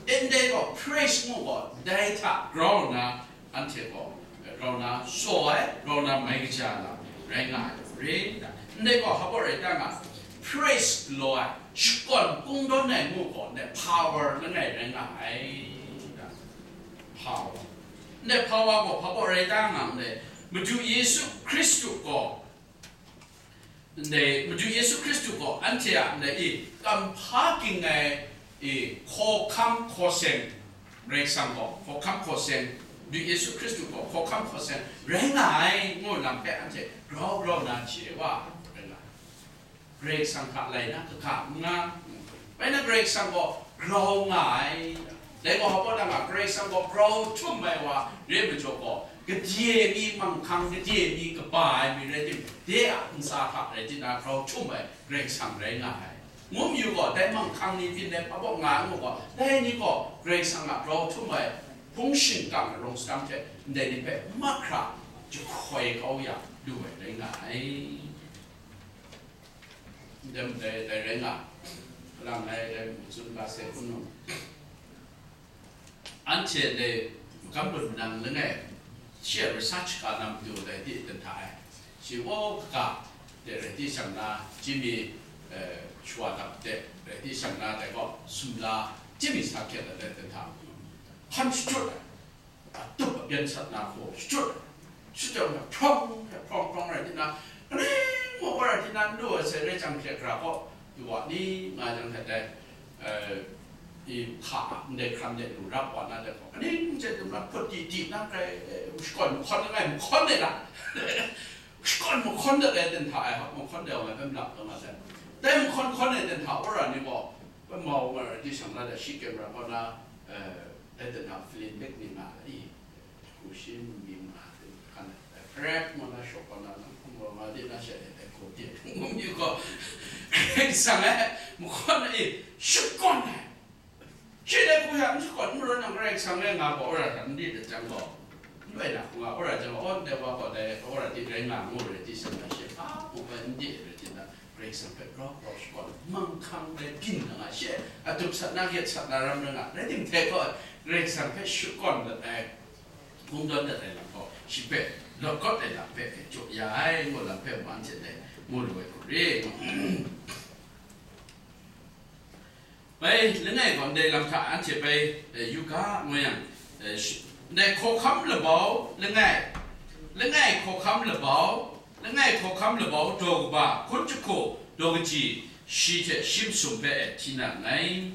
E, ndai gaw praise ngu gaw, dai hta grau nna, anhte gaw grau na tsaw ai, grau na mai kaja lam rai nga ai, rai nna, ndai gaw hpabaw rai ta nga, praise galaw ai, shakawn kungdawn ai ngu gaw, ndai power langai rai nga ai, power. Ndai power gaw hpabaw rai ta nga ndai, Madu Yesu Hkristu gaw, ndai Madu Yesu Hkristu gaw anhte a ndai i kamhpa ging ai i hkawhkam hkawseng, Karai Kasang gaw hkawhkam hkawseng, Madu Yesu Hkristu gaw hkawhkam hkawseng rai nga ai ngu lam hpe anhte grau grau na chye wa ai, rai nga ai. Karai Kasang hta lai na kaga n nga, bai na Karai Kasang gaw grau nga ai. Dai gaw hpaw dang a, Karai Kasang gaw grau htum ai wa re majaw gaw, gade mi manghkang, gade mi kaba ai mi rai tim, de a ntsa hta rai tim na grau htum ai Karai Kasang rai nga ai. Ngu mayu gaw, dai manghkang ni byin ai hpabaw nga ai ngu gaw, dai ni gaw Karai Kasang a grau htum ai hpung shingkang ai rawng sadang hte ndai ni hpe mahkra jahkoi kau ya lu ai rai nga ai. Ndai, ndai, ndai rai nga, kalang ai dai mu tsun ga se hkun nung, anhte dai magam gun nang langai, shi a research ka na matu dai di dan hta ai. Shi wa kaga de rai di shang na, jimi, eh, shawa dap de rai di shang na, dai gaw sumla jimi sa hkyen ai dai dan hta, hpan shachyut ai. A tup a byan sat na hku shachyut, shachyut ai hprawng, hprawng, hprawng rai di na, kaning mung wa rai di na, n lu ai sai rai jang hte, gara gaw, yu wa ni nga jang hte dai, eh, i hka a ndai hkran de lu rap wa na dai gaw, kaning hte dum na hput di di na, grai, eh, shakawn mahkawn langai mahkawn de na, shakawn mahkawn de ai dan hta ai, hkap mahkawn de wa ngai hpe malap taw nga sai. Dai mahkawn hkawn ai dan hta wora ni gaw, Hpe mau nga rai di shang na, da shi camera kaw na, eh, dai dan hta film mek ni nga i, hku shi mying nga, kan, eh, krek ngu na shawk kaw na, nang hkum rawng nga di na she, eh, hku di, ngu mi gaw, Karai Kasang e, mahkawn e, shakawn ai. Shi dai hku ya, n shakawn, n marawng nang Karai Kasang e nga gaw, wora hta n di dat jang gaw, n bai na hku nga, wora jang gaw, oh, ndai wa gaw dai, wora di rai nga, ngu rai di shang na, shi hpa mung bai n di rai di na, Karai Kasang hpe grau grau shakawn, manghkang rai byin nga nga she, a dup sat na, gyet sat na ram rai nga, rai timung hte gaw, Karai Kasang hpe shakawn dat ai, kungdawn dat ai lam gaw, shi hpe lawt kawt ai lam hpe hpe jaw ya ai, ngu lam hpe mung anhte dai mu lu ai hku re. Bai langai gaw ndai lam hta anhte bai, eh, yu ga, ngu yang, eh, shi-, ndai hkawhkam labau langai, langai hkawhkam labau, langai hkawhkam labau daw kaba hkun jahku daw kaji shi hte shi masum hpe e hti na nngai.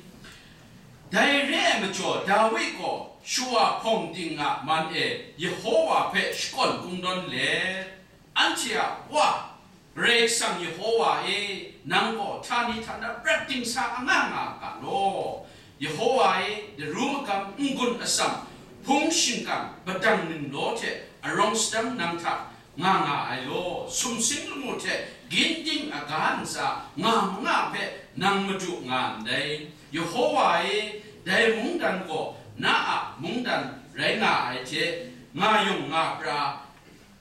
Dai re ai majaw, Dawi gaw shawa hpawng ting a man e Yehova hpe shakawn kungdawn let, anhte a Wa, Karai Kasang Yehova e, nang gaw htani htana prat dingsa anga nga ga law. Yehova e, daru magam n-gun atsam, hpung shingkang padang ninglaw hte arawng sadang nang hta nga nga ai law. Sumsing lamu hte ginding aga ntsa nga manga hpe nang madu nga ndai. Yehova e, dai mungdan gaw na a mungdan rai nga ai hte, nga yawng nga pra,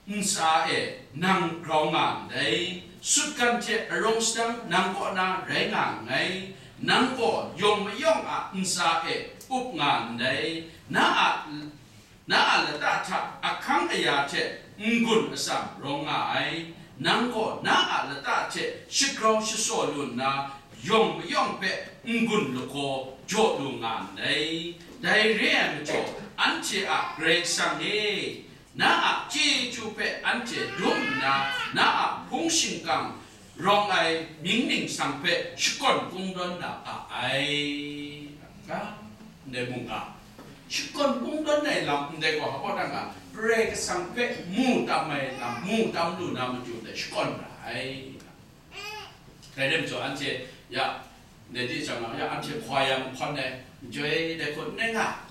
ntsa e nang grau nga ndai, sutgan hte arawng sadang nang kaw na rai nga nngai, nang gaw yawng mayawng a ntsa e up nga ndai, na a, na a lata hta ahkang aya hte n-gun atsam rawng nga ai, nang gaw na a lata hte shagrau shasaw lu nna, yawng mayawng hpe n-gun lagaw jaw lu nga ndai. Dai re ai majaw, anhte a Karai Kasang e, na a chyeju hpe anhte dum nna, na a hpung shingkang rawng ai mying ningsang hpe shakawn kungdawn na ga ai. Ga, ndai mungga, shakawn kungdawn ai lam ndai gaw, hpa dang ga, Karai Kasang hpe mu tam ai lam, mu tam lu na matu dai shakawn ra ai. Dai lam jaw anhte, ya, ndai di shang na, ya, anhte hkawhkam mahkawn ai, n joi dai hku n rai nga.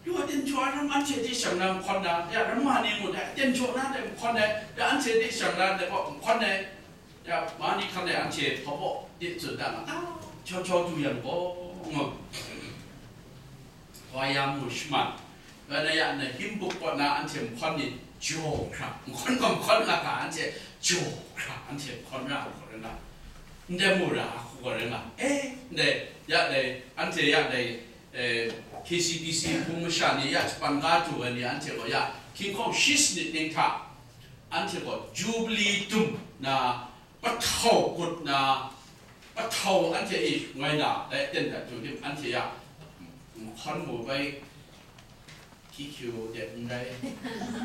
Yu wa, ten jaw ai ram anhte di shang na mahkawn na, ya, ram ma ni mung dai, ten jaw na dai mahkawn ai, ya, anhte di shang na dai gaw mahkawn ai, ya, ma ni hkan dai anhte hpa baw di tsun da nga, a, chau chau du yang gaw, ngu. Hkawhkam mu shaman, Ngai na ya na hymn book kaw na anhte mahkawn ni jaw hkra, mahkawn gaw mahkawn nga ga, anhte jaw hkra, anhte mahkawn ra ai hku rai nga, ndai mu ra ai hku gaw rai nga, eh, ndai, ya dai, anhte ya dai, eh, K C B C hpung masha ni ya japan ga du ai ni, anhte gaw ya hkying hkawng shi sanit ning hta, anhte gaw Jubilee dum na, pahtau kut na, pahtau anhte e ngoi na, dai aten hta du tim, anhte ya, mm, mahkawn mu bai, T Q de n rai,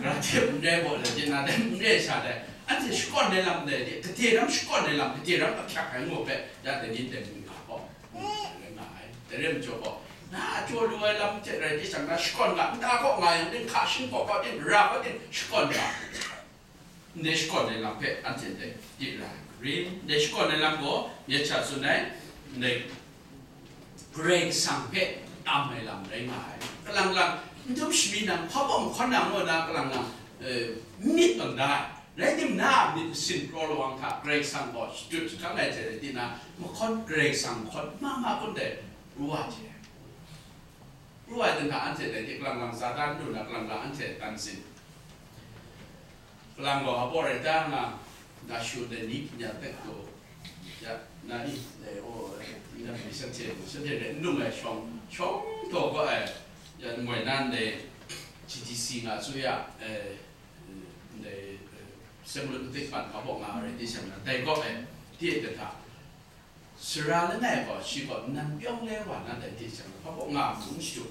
ra de n rai, baw de na de n rai sha de, anhte shakawn ai lam de, de, gade ram shakawn ai lam, gade ram ahkyak ai ngu hpe, ya de nin de n nga gaw, mm, rai nga ai. Dai rai majaw gaw, na a jaw lu ai lam hte rai di shang na shakawn ga, nta kaw nga yang, din hka shing kaw kaw, din ra kaw, din shakawn ga. Ndai shakawn ai lam hpe anhte ndai di ra ai hku rin. Ndai shakawn ai lam gaw, myit sha tsun ai, ndai Karai Kasang hpe tam ai lam rai nga ai. Kalang lang, n dum shami nang, hpa baw mahkawn nang ngu na, kalang lang, eh, myit lang da ai. Rai timung, na a myit masin praw lawang hta Karai Kasang gaw shadut jahkang ai hte rai di na, mahkawn, Karai Kasang mahkawn ma ma kun dai, ru wa hte. Ru ai dan hta anhte dai hte kalang lang Satan lu na kalang lang anhte tan sin. Kalang gaw hpaw rai ta nga, na shu dai ni hpyi nya tek taw, ya, na i, dai, o, na hpyi shanhte, shanhte rai n lung ai shawng, shawng taw gaw ai, ya, moi nan dai, G T C nga su ya, eh, dai, eh, Seng Lut Matik Hpan hpaw nga rai di shang na, dai gaw ai, ti ai hta, Sara langai gaw shi gaw nan pyawng le wa na dai hte jang, hpa baw nga hpung shadu.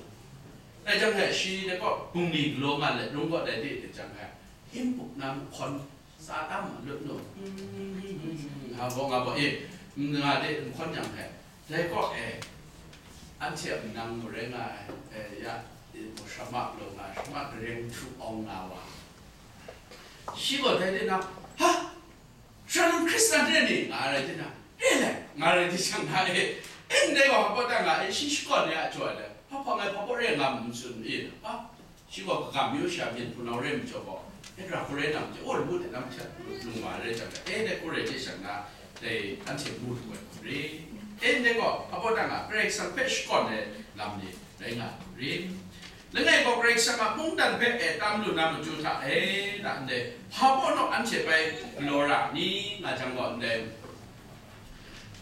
Dai jang hpe shi dai gaw bungli galaw nga let rung gaw dai hte jang hpe, hpyin pup na mahkawn sa tam lut nu, ha baw nga baw e, nga de mahkawn jang hpe, dai gaw e, anhte a manang marai nga ai, e, ya, e, shama galaw nga, shama gareng htu awng nga wa. Shi gaw dai de na, ha! Shalom Hkristan re ni? Nga rai tina, re le, nga rai di shang na e, ndai gaw hpa ta nga e, shi shakawn ni a jaw ai le, hpa hpa ngai hpa hpa re nga mu tsun i, a, shi gaw kaga myu sha byin hpunau re majaw gaw, e, ra hku rai na majaw, o, lamu de nam hte lung wa rai jang, e, dai hku rai di shang na, dai anhte mu lu ai hku re. E, ndai gaw hpa ta nga, Karai Kasang hpe shakawn ai lam ni rai nga ai hku re. Langai gaw Karai Kasang a mungdan hpe e tam lu na matu hta e, na ndai, hpa baw naw anhte bai galaw ra ni nga jang gaw ndai,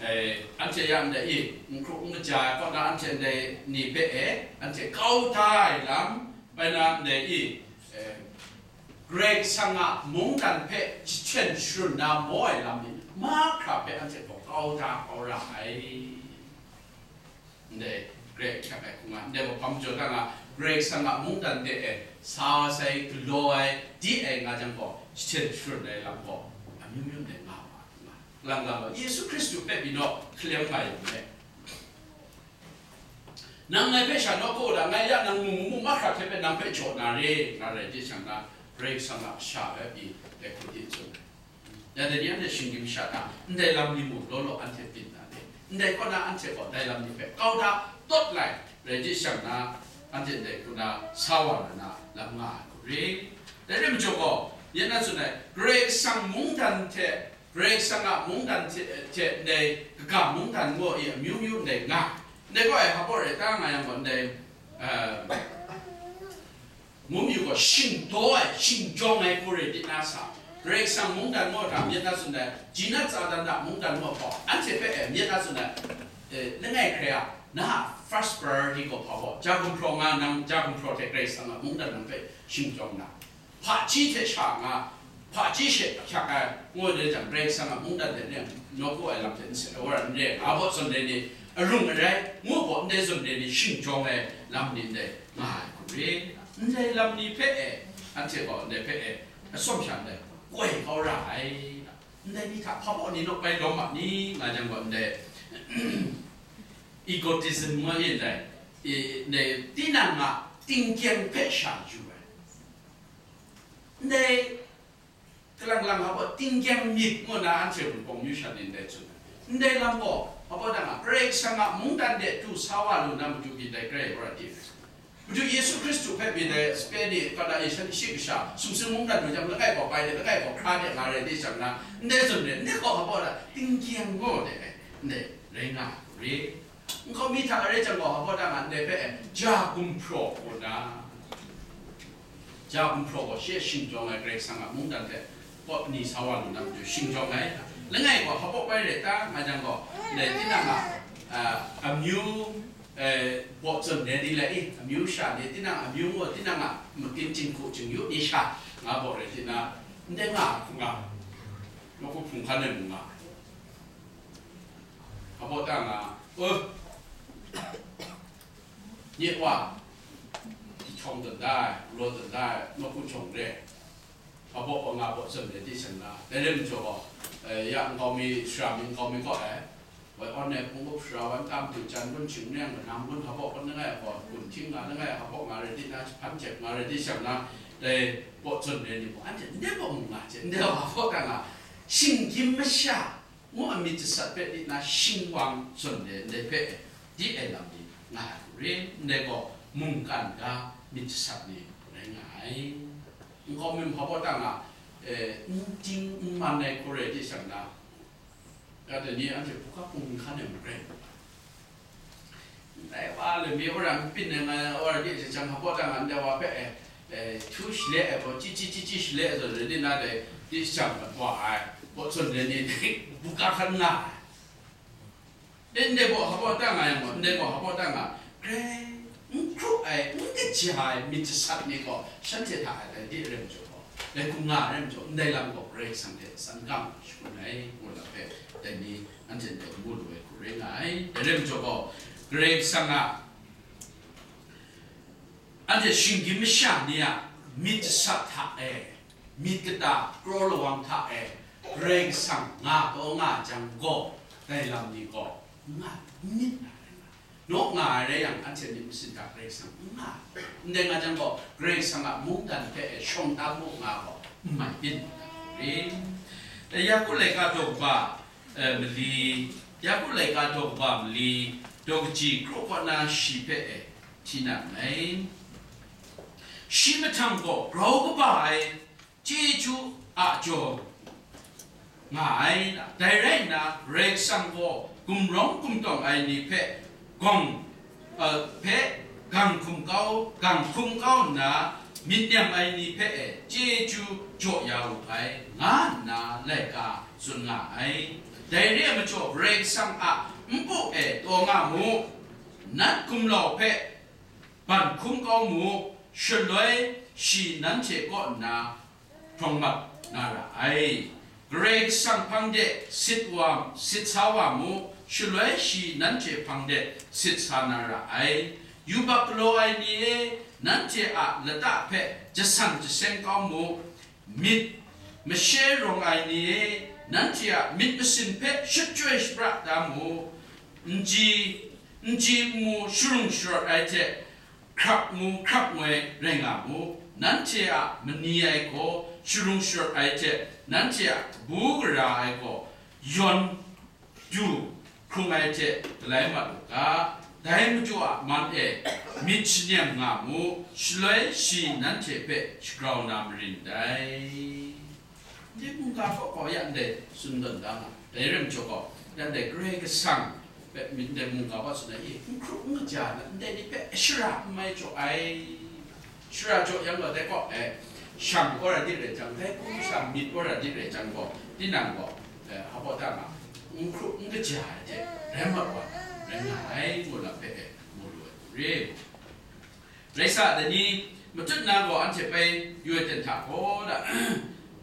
e, anhte ya ndai i, n hkru n kaja ai kaw na anhte ndai ni hpe e, anhte kau da ai lam, bai na ndai i, e, Karai Kasang a mungdan hpe jahten sharun na maw ai lam ni mahkra hpe anhte gaw kau da kau ra ai. Ndai, Karai ahkyak ai hku nga, ndai gaw hpa majaw ta nga, Karai Kasang a mungdan de e, sa sai, galaw ai, di ai nga jang gaw, jahten sharun ai lam gaw, amyu myu ndai nga ma, nga. Lang lang gaw, Yesu Hkristu hpe pyi naw, hkalem nga yang e. Nang ngai hpe sha nawku da, ngai ya nang mu mu mu mahkra hte hpe nang hpe jaw na re, nga rai di shang na, Karai Kasang a sha hpe pyi, dai hku di tsun ai. Ya dai ni anhte shinggyim sha na, ndai lam ni mung law law anhte byin na le, ndai kaw na anhte gaw dai lam ni hpe kau da tawt lai rai di shang na, anhte ndai hku na sa wa na na lam nga ai hku re. Dai rai majaw gaw, yen na tsun ai, Karai Kasang mungdan hte, Karai Kasang a mungdan hte, hte ndai kaga mungdan gaw i amyu myu ndai nga, ndai gaw ai hpa baw rai ta nga yang gaw ndai, eh, Ngu myu gaw shingdaw ai, shingjawng ai hku rai di na sa, Karai Kasang mungdan maw hta myit na tsun ai, Jinat Satan a mungdan maw hpaw, anhte hpe e myit na tsun ai, e, langai hkrai a, na a first priority gaw hpa gaw, ja gumhpraw nga nang, ja gumhpraw hte Karai Kasang a mungdan nang hpe shingjawng na, hpaji hte sha nga, hpaji she ahkyak ai, ngu ai jang, Karai Kasang a mungdan hte nawku ai lam hte nsen ai wa ra n re, nga gaw zawn ai ni, arung arai, ngu gaw ndai zawn ai ni, shingjawng ai lam ni ndai, nga ai hku re, ndai lam ni hpe e, anhte gaw ndai hpe e, atsawm sha ndai, koi kau ra ai, ndai ni hta hpa baw ni naw bai lawm ma ni, nga jang gaw ndai, egotism ngu ai ndai, e, ndai tinang a tingkyang hpe sha yu ai, ndai, Kalang lang hpa baw tingkyang myit ngu na anhte Wunpawng myu sha ni ndai tsun ai. Ndai lam gaw, hpa baw dang a, Karai Kasang a mungdan de du sa wa lu na matu byin dai Karai wa ra di ai. Madu Yesu Hkristu hpe byin dai sape ni, kata e shan shi kasha, sumsing mungdan du jang, langai gaw bai de, langai gaw hkra de nga rai de shang na, ndai zawn re, ndai gaw hpa baw da, tingkyang gaw de ai, ndai rai nga ai hku re. Nkau mi hta rai jang gaw, hpa baw dang a, ndai hpe, ja gumhpraw gaw na. Ja gumhpraw gaw shi e shingjawng ai Karai Kasang a mungdan hte pawt ni sa wa lu na matu shingjawng ai. Langai gaw hpa baw bai rai ta nga jang gaw, ndai tinang a, a, amyu, e, baw zawn ai ni lai i, amyu sha ni, tinang amyu ngu, tinang a makin jinghku jingyu ni sha nga baw rai ti na, ndai nga hku nga, nawku hpung hkan ai mung nga, hpa baw ta nga, o, Nye wa, jahtum dan da ai, galaw dan da ai, nawku jahtum re, hpa baw hpa nga baw zawn re di shang na, dai rai majaw gaw, eh, ya nkau mi, sara mi, nkau mi kaw ai, wai awn ai hpung up sara wan tam du jan gun, shing neng manam gun, hpa baw hpa langai gaw, gun hting nga langai, hpa baw nga rai di na, jahpan jep nga rai di shang na, dai baw zawn re ni gaw, anhte ndai baw mu nga hte, ndai wa hpa baw ta nga, shinggyim masha, ngu ai myit jasat hpe di na shingwang zawn ai ndai hpe di ai lam ni nga ai hku re, ndai gaw mungkan ga myit jasat ni rai nga ai. Nkau mi hpa baw ta nga, eh, n ting n man ai hku rai di shang na, ya dai ni anhte hkungga hpung n hkan ai marai. Ndai wa le mi wora n pyin ai nga, wora di jang hpa baw ta nga, ndai wa hpe, eh, Eh, htu shale ai gaw, chyi chyi chyi chyi shale ai zawn rai nna, dai di shang mat wa ai, baw zawn rai ni, buga hkan nga ai. Ndai baw hpa baw ta nga yang gaw, ndai baw hpa baw ta nga, grai n hkru ai, n kaja ai myit jasat ni gaw, shanhte hta ai dai di rai majaw gaw, dai hkum nga ai rai majaw, ndai lam gaw Karai Kasang hte san gang shagun ai, ngu lam hpe, dai ni anhte ndai mu lu ai hku rai nga ai. Dai rai majaw gaw, Karai Kasang a anhte shinggyim masha ni a myit jasat hta e, myit kata kraw lawang hta e, Karai Kasang nga taw nga jang gaw, dai lam ni gaw, nga, myit na rai nga, naw nga ai rai yang, anhte myit masin hta Karai Kasang n nga, ndai nga jang gaw, Karai Kasang a mungdan hpe e shawng tam mu nga gaw, n mai byin na rai. Yaku laika daw kaba, eh, mali, Yaku laika daw kaba mali, daw kaji karaw kaw na shi hpe e, hti na nngai. Shi mahtang gaw grau kaba ai chyeju a jaw nga ai, dai rai nna, Karai Kasang gaw gumrawng gumtawng ai ni hpe gawng, eh, hpe gang hkum kau, gang hkum kau nna, myit nem ai ni hpe e chyeju jaw ya wu ai, nga nna laika tsun nga ai. Dai re ai majaw, Karai Kasang a npu e taw nga mu, nat gumlau hpe ban hkum kau mu, shaloi shi nanhte kaw nna hprawng mat na ra ai. Karai Kasang hpang de sit wa, sit sa wa mu, shaloi shi nanhte hpang de sit sa na ra ai. Yubak galaw ai ni e, nanhte a lata hpe jasan jaseng kau mu, myit mashe rawng ai ni e, nanhte a myit masin hpe shachyoi shapra da mu, n ji, n ji n mu sharung sharawt ai hte, hkrap ngu hkrap ngoi rai nga mu, nanhte a mani ai gaw sharung sharawt ai hte, nanhte a kabu gara ai gaw yawn du hkrung ai hte galai mat u ga, dai Madu a man e myit shanem nga mu, shaloi shi nanhte hpe shagrau na marin dai. Ndai mungga kaw kaw ya ndai tsun tawn da nga, dai rai majaw gaw, ya ndai Karai Kasang hpe myit ndai mungga kaw tsun ai, i, n hkru n kaja na, ndai ni hpe shara n mai jaw ai. Shara jaw yang gaw, dai kaw, eh, shang kau ra di rai jang, dai hkum sha myit kau ra di rai jang gaw, tinang gaw, eh, hpa ta nga, n hkru n kaja ai hte rai mat wa, rai nga ai, ngu lam hpe, eh, mu lu ai hku re. Rai sa, dai ni matut na gaw anhte bai yu ai ten hta gaw da,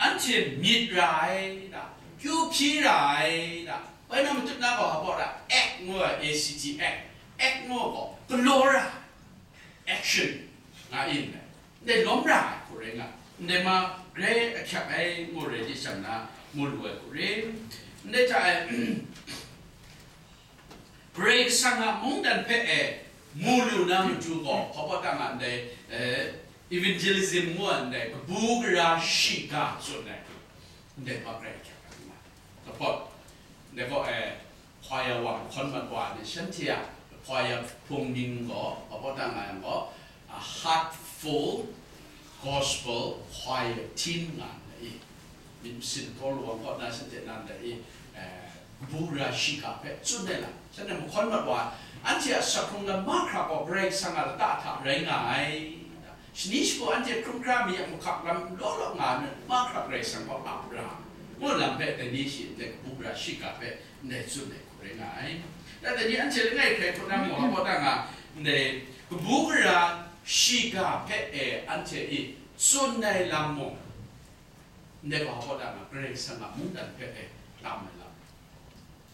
anhte myit ra ai da, kyu hpyi ra ai da, bai na matut na gaw hpa da, act ngu ai, A C T, act, act ngu ai gaw, galaw ra ai, action, nga in dai. Ndai lawm ra ai hku rai nga, ndai ma grai ahkyak ai ngu rai di shang na, mu lu ai hku rai, ndai hta e, Karai Kasang a mungdan hpe e mu lu na matu gaw, hpa ta nga ndai, eh, evangelism ngu ai ndai, kabu gara shiga tsun ai, ndai hpa grai ahkyak ai nga. Kapawt, ndai gaw, eh, hkwa ya wa, hkawn mat wa ni shanhte a hkwa ya hpung mying gaw, hpa ta nga yang gaw, a heartful gospel choir team nga ndai i, myit masin kaw lawang kaw na shanhte nan dai i, eh, kabu gara shiga hpe tsun ai lam, shanhte mahkawn mat wa, anhte a sakhkrung lam mahkra gaw Karai Kasang a lata hta rai nga ai. Shani shagu anhte hkrum hkra mi a mahkak lam law law nga ai mahkra Karai Kasang gaw ap ra, ngu lam hpe dai ni shi ndai kabu gara shiga hpe ndai tsun ai hku rai nga ai. Ya dai ni anhte langai hkrai hku na mung, hpa ta nga, ndai kabu gara shiga hpe e anhte i tsun ai lam mung, ndai gaw hpa ta nga, Karai Kasang a mungdan hpe e tam ai lam,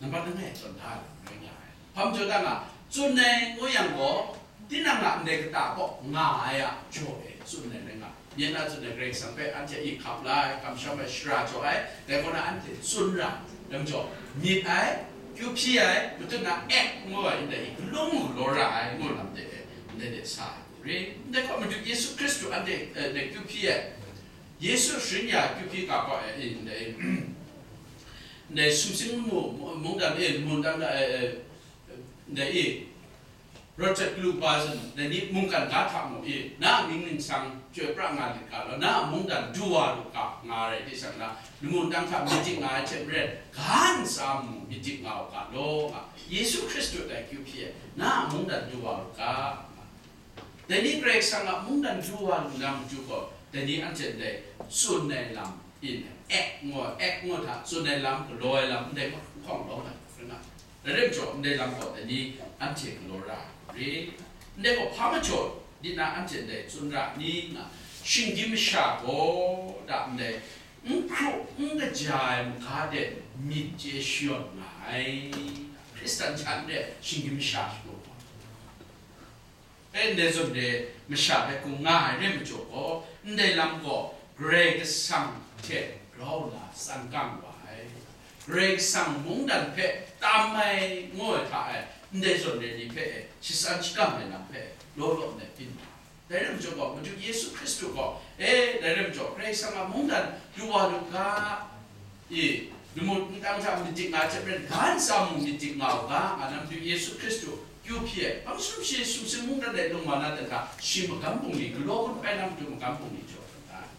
nambat langai tawn da ai lam rai nga ai. Hpa majaw ta nga, tsun ai ngu yang gaw, tinang a ndai kata kaw nga ai a jaw e tsun ai rai nga ai. Myen a tsun ai Karai Kasang hpe anhte i hkap la ai, kamsham ai, shara jaw ai, dai kaw na anhte tsun ra ai. Dai majaw, myit ai, kyu hpyi ai, matut na act ngu ai, ndai i galung galaw ra ai, ngu lam de e, ndai de sa ai hku re. Ndai kaw Madu Yesu Hkristu anhte, eh, ndai kyu hpyi ai, Yesu sharin ya kyu hpyi ga gaw e, ndai, ndai sumsing mu, mu-, mungdan e, mungdan e, eh, ndai i, rawt hte galu kaba zawn, dai ni mungkan ga hta mu i, na a mying ningsang chyoi pra nga lit ga law, na a mungdan du wa lu ga, nga rai di shang na, lamu ndang hta myit dik nga ai hte maren, ga ntsa mu myit dik nga u ga law, nga, Yesu Hkristu dai kyu hpyi ai, na a mungdan du wa lu ga, nga. Dai ni Karai Kasang a mungdan du wa lu na matu gaw, dai ni anhte ndai tsun ai lam in, act ngu, act ngu hta tsun ai lam, galaw ai lam, ndai mahkawng lawm ai hkra nga. Dai rai majaw, ndai lam gaw dai ni anhte galaw ra ai rai. Ndai gaw hpa majaw, di na anhte ndai tsun ra ni nga, shinggyim masha gaw, da ndai, n hkru n kaja ai maga de myit chye shayawn nga ai. Hkristan hta n re ai shinggyim masha shagu gaw. E, ndai zawn re masha hpe hkung nga ai rai majaw gaw, ndai lam gaw Karai Kasang hte grau nna san kang wa ai. Karai Kasang mungdan hpe tam ai ngu ai hta e, ndai zawn re ni hpe e, shasan shakam ai lam hpe law law nna byin wa ai. Dai rai majaw gaw, Madu Yesu Hkristu gaw, e, dai rai majaw, Karai Kasang a mungdan du wa lu ga, i, lamu n tang hta myit dik nga ai hte maren, ga ntsa mung myit dik nga u ga, nga na Madu Yesu Hkristu kyu hpyi ai, hpang sumshi sumsing mungdan de lung wa na dan hta, shi magam bungli, galaw gun bai na matu magam bungli jaw ai.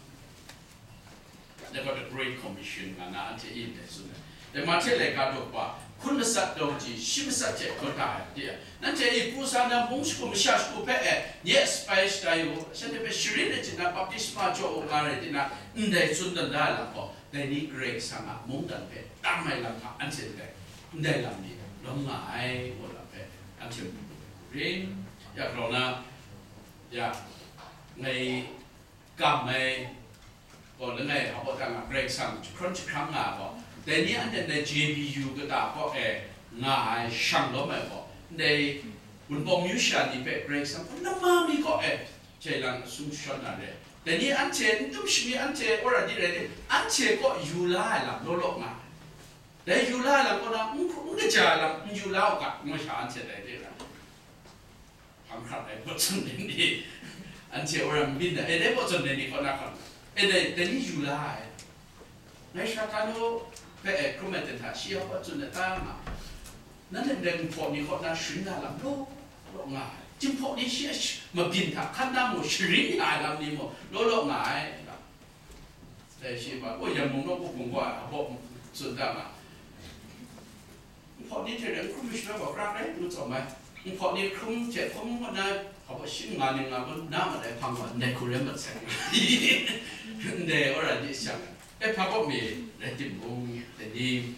Dai gaw the Great Commission nga na anhte yin dai tsun ai. Dai Mahte laika daw kaba hkun matsat daw kaji shi matsat hte hkun hta ai, de, nanhte i pru sa na bung shagu masha shagu hpe e, nye a sapai shatai u, shanhte hpe sharin ai hte na baptisma jaw u nga rai tina, ndai tsun dan da ai lam gaw, dai ni Karai Kasang a mungdan hpe tam ai lam hta anhte ndai, ndai lam ni lawm nga ai, ngu lam hpe anhte mu ai. Ya grau na, ya, ngai kam ai gaw, langai hpa gaw ta nga, Karai Kasang jahkrum jahkrang nga ai gaw, dai ni anhte ndai J B U kata kaw e nga ai, shang lawm ai gaw, ndai Wunpawng myu sha ni hpe Karai Kasang hpun lama mi kaw e jai lang asum shawn na re. Dai ni anhte n dum shami, anhte wora di rai tim, anhte kaw yu la ai lam law law nga ai. Dai yu la ai lam kaw na, n hkru n kaja ai lam n yu la u ga, ngu sha anhte dai re ai. Hpang hkrap ai baw tsun ai ni, anhte wora n byin ai, e, dai baw tsun ai ni kaw na hkam, e, dai, dai ni yu la ai. Ngai Shatano hpe, e, hkrum ai ten hta, shi a baw tsun ai ta nga, nanhte ndai Jinghpaw ni kaw na sharin na lam law law nga ai. Jinghpaw ni shi a sh-, mabyin hta hkan na mung, sharin ya ai lam ni mung, law law nga ai. Dai shi ma, o, Yangmung nawku hpung gaw ai, a baw tsun da nga. Jinghpaw ni hte rai n hkrum mi shaloi gaw, krak rai ngu tsawm ai. Jinghpaw ni hkrum hte hkrum ngut na, hpa baw shi nga ning nga kun na ma dai hpang gaw, ndai hku rai mat sai. Ndai wora di shang, e, hpa baw mi rai timung, dai ni,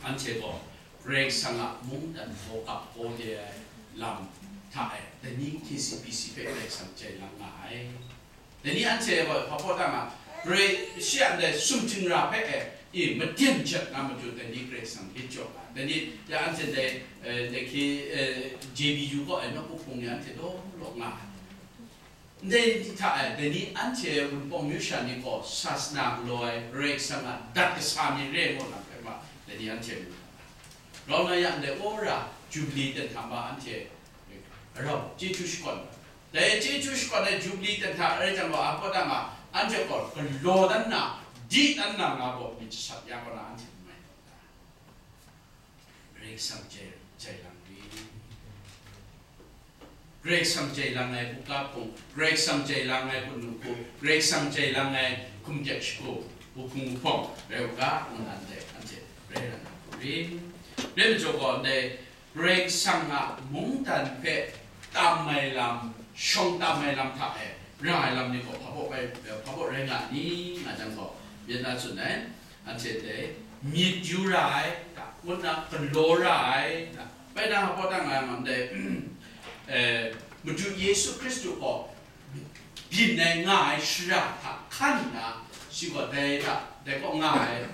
anhte gaw Karai Kasang a mungdan hpaw kap hpaw de ai lam hta e, dai ni K C B C hpe Karai Kasang jai lang nga ai. Dai ni anhte gaw hpa baw ta nga, Karai, shi a ndai sumhting ra hpe e, i, maden jat na matu dai ni Karai Kasang hkye jaw ai. Dai ni, ya anhte dai, e, dai hkye, e, J B U kaw e nawku hpung ni anhte law law nga ai. Ndai ni hta e, dai ni anhte Wunpawng myu sha ni gaw sasana galaw ai, Karai Kasang a dat kasa ni re ngu na hpe ma, dai ni anhte mu. Grau na yang, ndai wora Jubili ten hta ma anhte rau chyeju shakawn ai. Dai chyeju shakawn ai Jubili ten hta rai jang gaw, a pawt a nga, anhte gaw galaw dan na, di dan na nga gaw myit jasat ya kaw na anhte n mai taw ta? Karai Kasang jai, jai lang ri. Karai Kasang jai lang ai buga hpung, Karai Kasang jai lang ai hpung hku, Karai Kasang jai lang ai hkum tek shagu, wuhpung wuhpawng rai u ga, ngu na ndai anhte rai ra na hku ri. Rai majaw gaw, ndai Karai Kasang a mungdan hpe tam ai lam, shawng tam ai lam hta e ra ai lam ni gaw hpa baw rai, hpa baw rai nga ni nga jang gaw, myit na tsun ai. Anhte dai myit yu ra ai, ngut na galaw ra ai, bai na hpa baw ta nga ai, ndai, eh, Madu Yesu Hkristu gaw byin ai nga ai shara hta hkan nna, shi gaw dai hta, dai kaw nga ai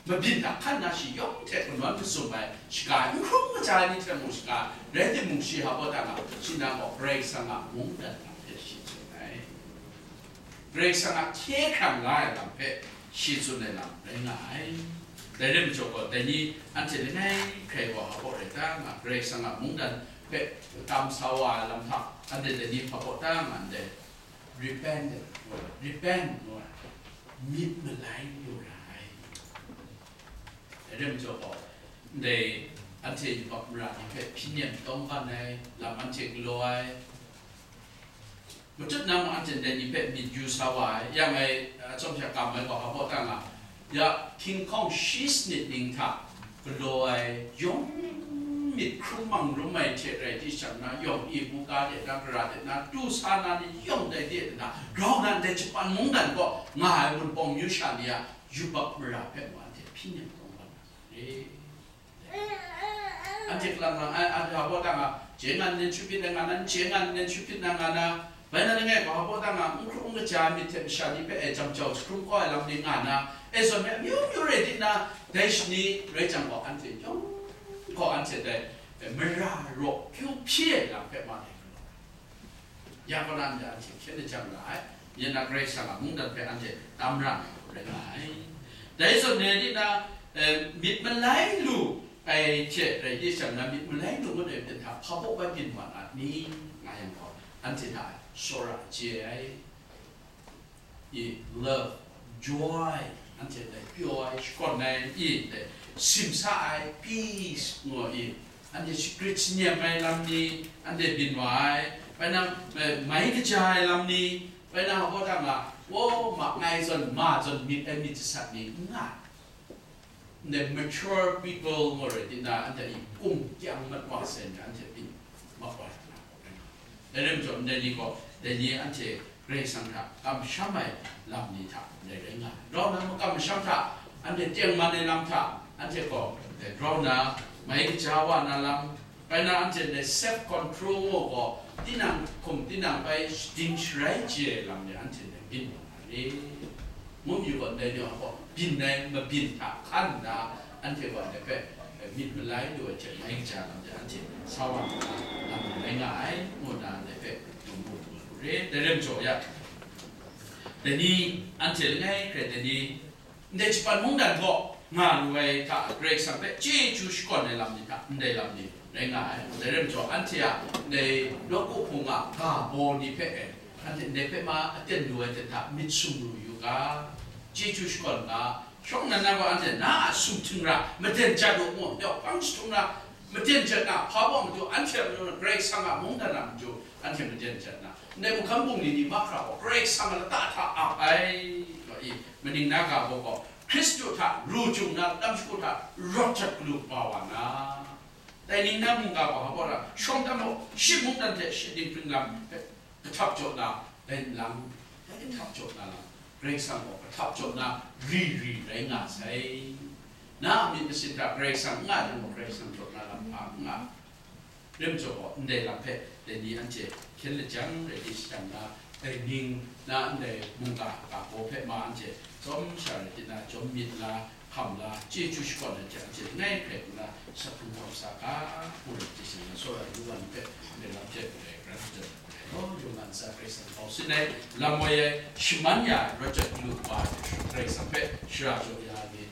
mabyin hta hkan nna, shi yawng hte kanawn mazum ai shaga, n hkrum kaja ai ni hte mung shaga, rai timung, shi hpa baw ta nga, shi na gaw Karai Kasang a mungdan hta hpe shi tsun ai. Karai Kasang a hkye hkrang la ai lam hpe shi tsun ai lam rai nga ai. Dai rai majaw gaw, dai ni anhte langai hkrai gaw hpa baw rai ta nga, Karai Kasang a mungdan hpe tam sa wa ai lam hta, anhte dai ni hpa baw ta nga ndai, repent, repent ngu ai, myit malai lu ra ai. Dai rai majaw gaw, ndai anhte yubak mara ni hpe hpyi nem tawng ban ai, lam anhte galaw ai, matut na mung anhte ndai ni hpe myit yu sa wa ai, yang ai, a, chyawm sha kam ai gaw hpa baw ta nga, ya, hkinghkawng shi sanit ning hta galaw ai yawng myit hkrum mang rum ai hte rai di shang na, yawng i buga de na, gara de na, tu sa na ni yawng dai de na, grau nan dai Japan mungdan gaw nga ai Wunpawng myu sha ni a yubak mara hpe mung anhte hpyi nem kawng wa na re. Anhte kalang lang ai, anhte hpa baw tang a, chye ngan nen shut hpyit na nga na, chye ngan nen shut hpyit na nga na, bai na langai gaw hpa baw tang a, n hkrum n kaja ai myit hte masha ni hpe e jam jau jahkrum kau ai lam ni nga na, e zawn hpe amyu myu rai di na, dai shani rai jang gaw, anhte yawng gaw anhte dai, e, mara raw kyu hpyi ai lam hpe ma dai galaw ai. Ya kaw na anhte anhte hkyen lajang ra ai, ya na Karai Kasang a mungdan hpe anhte tam ra ai hku rai nga ai. Dai zawn e di na, eh, myit malai lu ai hte rai di shang na, myit malai lu ngut ai hpyen hta hpa baw bai byin wa na ni, nga yang gaw, anhte hta tsawra chye ai, i, love, joy, anhte dai pyaw ai, shakawn ai, i, dai simsa ai, peace, ngu i, anhte shagrit shanyem ai lam ni, anhte byin wa ai, bai na, eh, mai kaja ai lam ni, bai na hpa baw tang a, o, ma ngai zawn, ma zawn myit ai myit jasat ni, n nga ai. Ndai mature people ngu rai di na, anhte i kum kyang mat wa sai ni, anhte byin mat wa ai. Dai rai majaw, ndai ni gaw, dai ni anhte Karai Kasang hta kamsham ai lam ni hta ndai rai nga ai. Rau na makam masham hta, anhte tengman ai lam hta, anhte gaw, eh, rau na, mai kaja wa na lam, bai na anhte ndai self control ngu gaw, tinang hkum tinang bai shading sharai chye ai lam ni anhte ndai byin wa na re. Ngu mi gaw, ndai ni a gaw, byin ai mabyin hta hkan nna, anhte gaw ndai hpe, eh, myit malai lu ai hte mai kaja lam de anhte sa wa nna, lam rai nga ai, ngu nna ndai hpe mu mu lu re. Dai rai majaw ya, dai ni, anhte langai hkrai dai ni, ndai Japan mungdan gaw nga lu ai hta, Karai Kasang hpe chyeju shakawn ai lam ni hta, ndai lam ni rai nga ai. Dai rai majaw, anhte a ndai nawku hpung a ga baw ni hpe e, anhte ndai hpe ma aten lu ai hte hta myit sumru yu ga, chyeju shakawn ga, shawng nnan na gaw anhte na a sumhting ra maden jat u mu, ndai hpang jahtum ra maden jat na, hpa baw matu anhte a matu, Karai Kasang a mungdan a matu anhte maden jat na, ndai mauhkam bungli ni mahkra gaw Karai Kasang a lata hta ap ai, gaw i, maning na ga baw gaw, Hkristu hta ru jung na, lam shagu hta rawt jat galu kaba wa na, dai ning na mungga gaw hpa baw na, shawng tam gaw, shi mungdan hte shi dinghpring lam hpe kahtap jaw na, dai nlang, dai kahtap jaw na lam, Karai Kasang gaw kahtap jaw na, ri ri rai nga sai. Na a myit masin hta Karai Kasang n nga yang gaw, Karai Kasang jaw na lam hpa n nga. Rai majaw gaw, ndai lam hpe dai ni anhte hkyen lajang rai di shang na, dai ning na ndai mungga ga baw hpe ma anhte tsawm sha rai di na, jawm myit la, hkam la, chyeju shakawn ai hte anhte langai hkrai nna, sak hkrung hkawm sa ga, ngu rai di shang na, tsawra yu wa ni hpe ndai lam hte ndai rai rai jaw ai law, yawng a ntsa Karai Kasang hkau sin ai, lam woi ai, shaman ya ai, rawt jat galu kaba ai, Karai Kasang hpe shara jaw ya ai ni,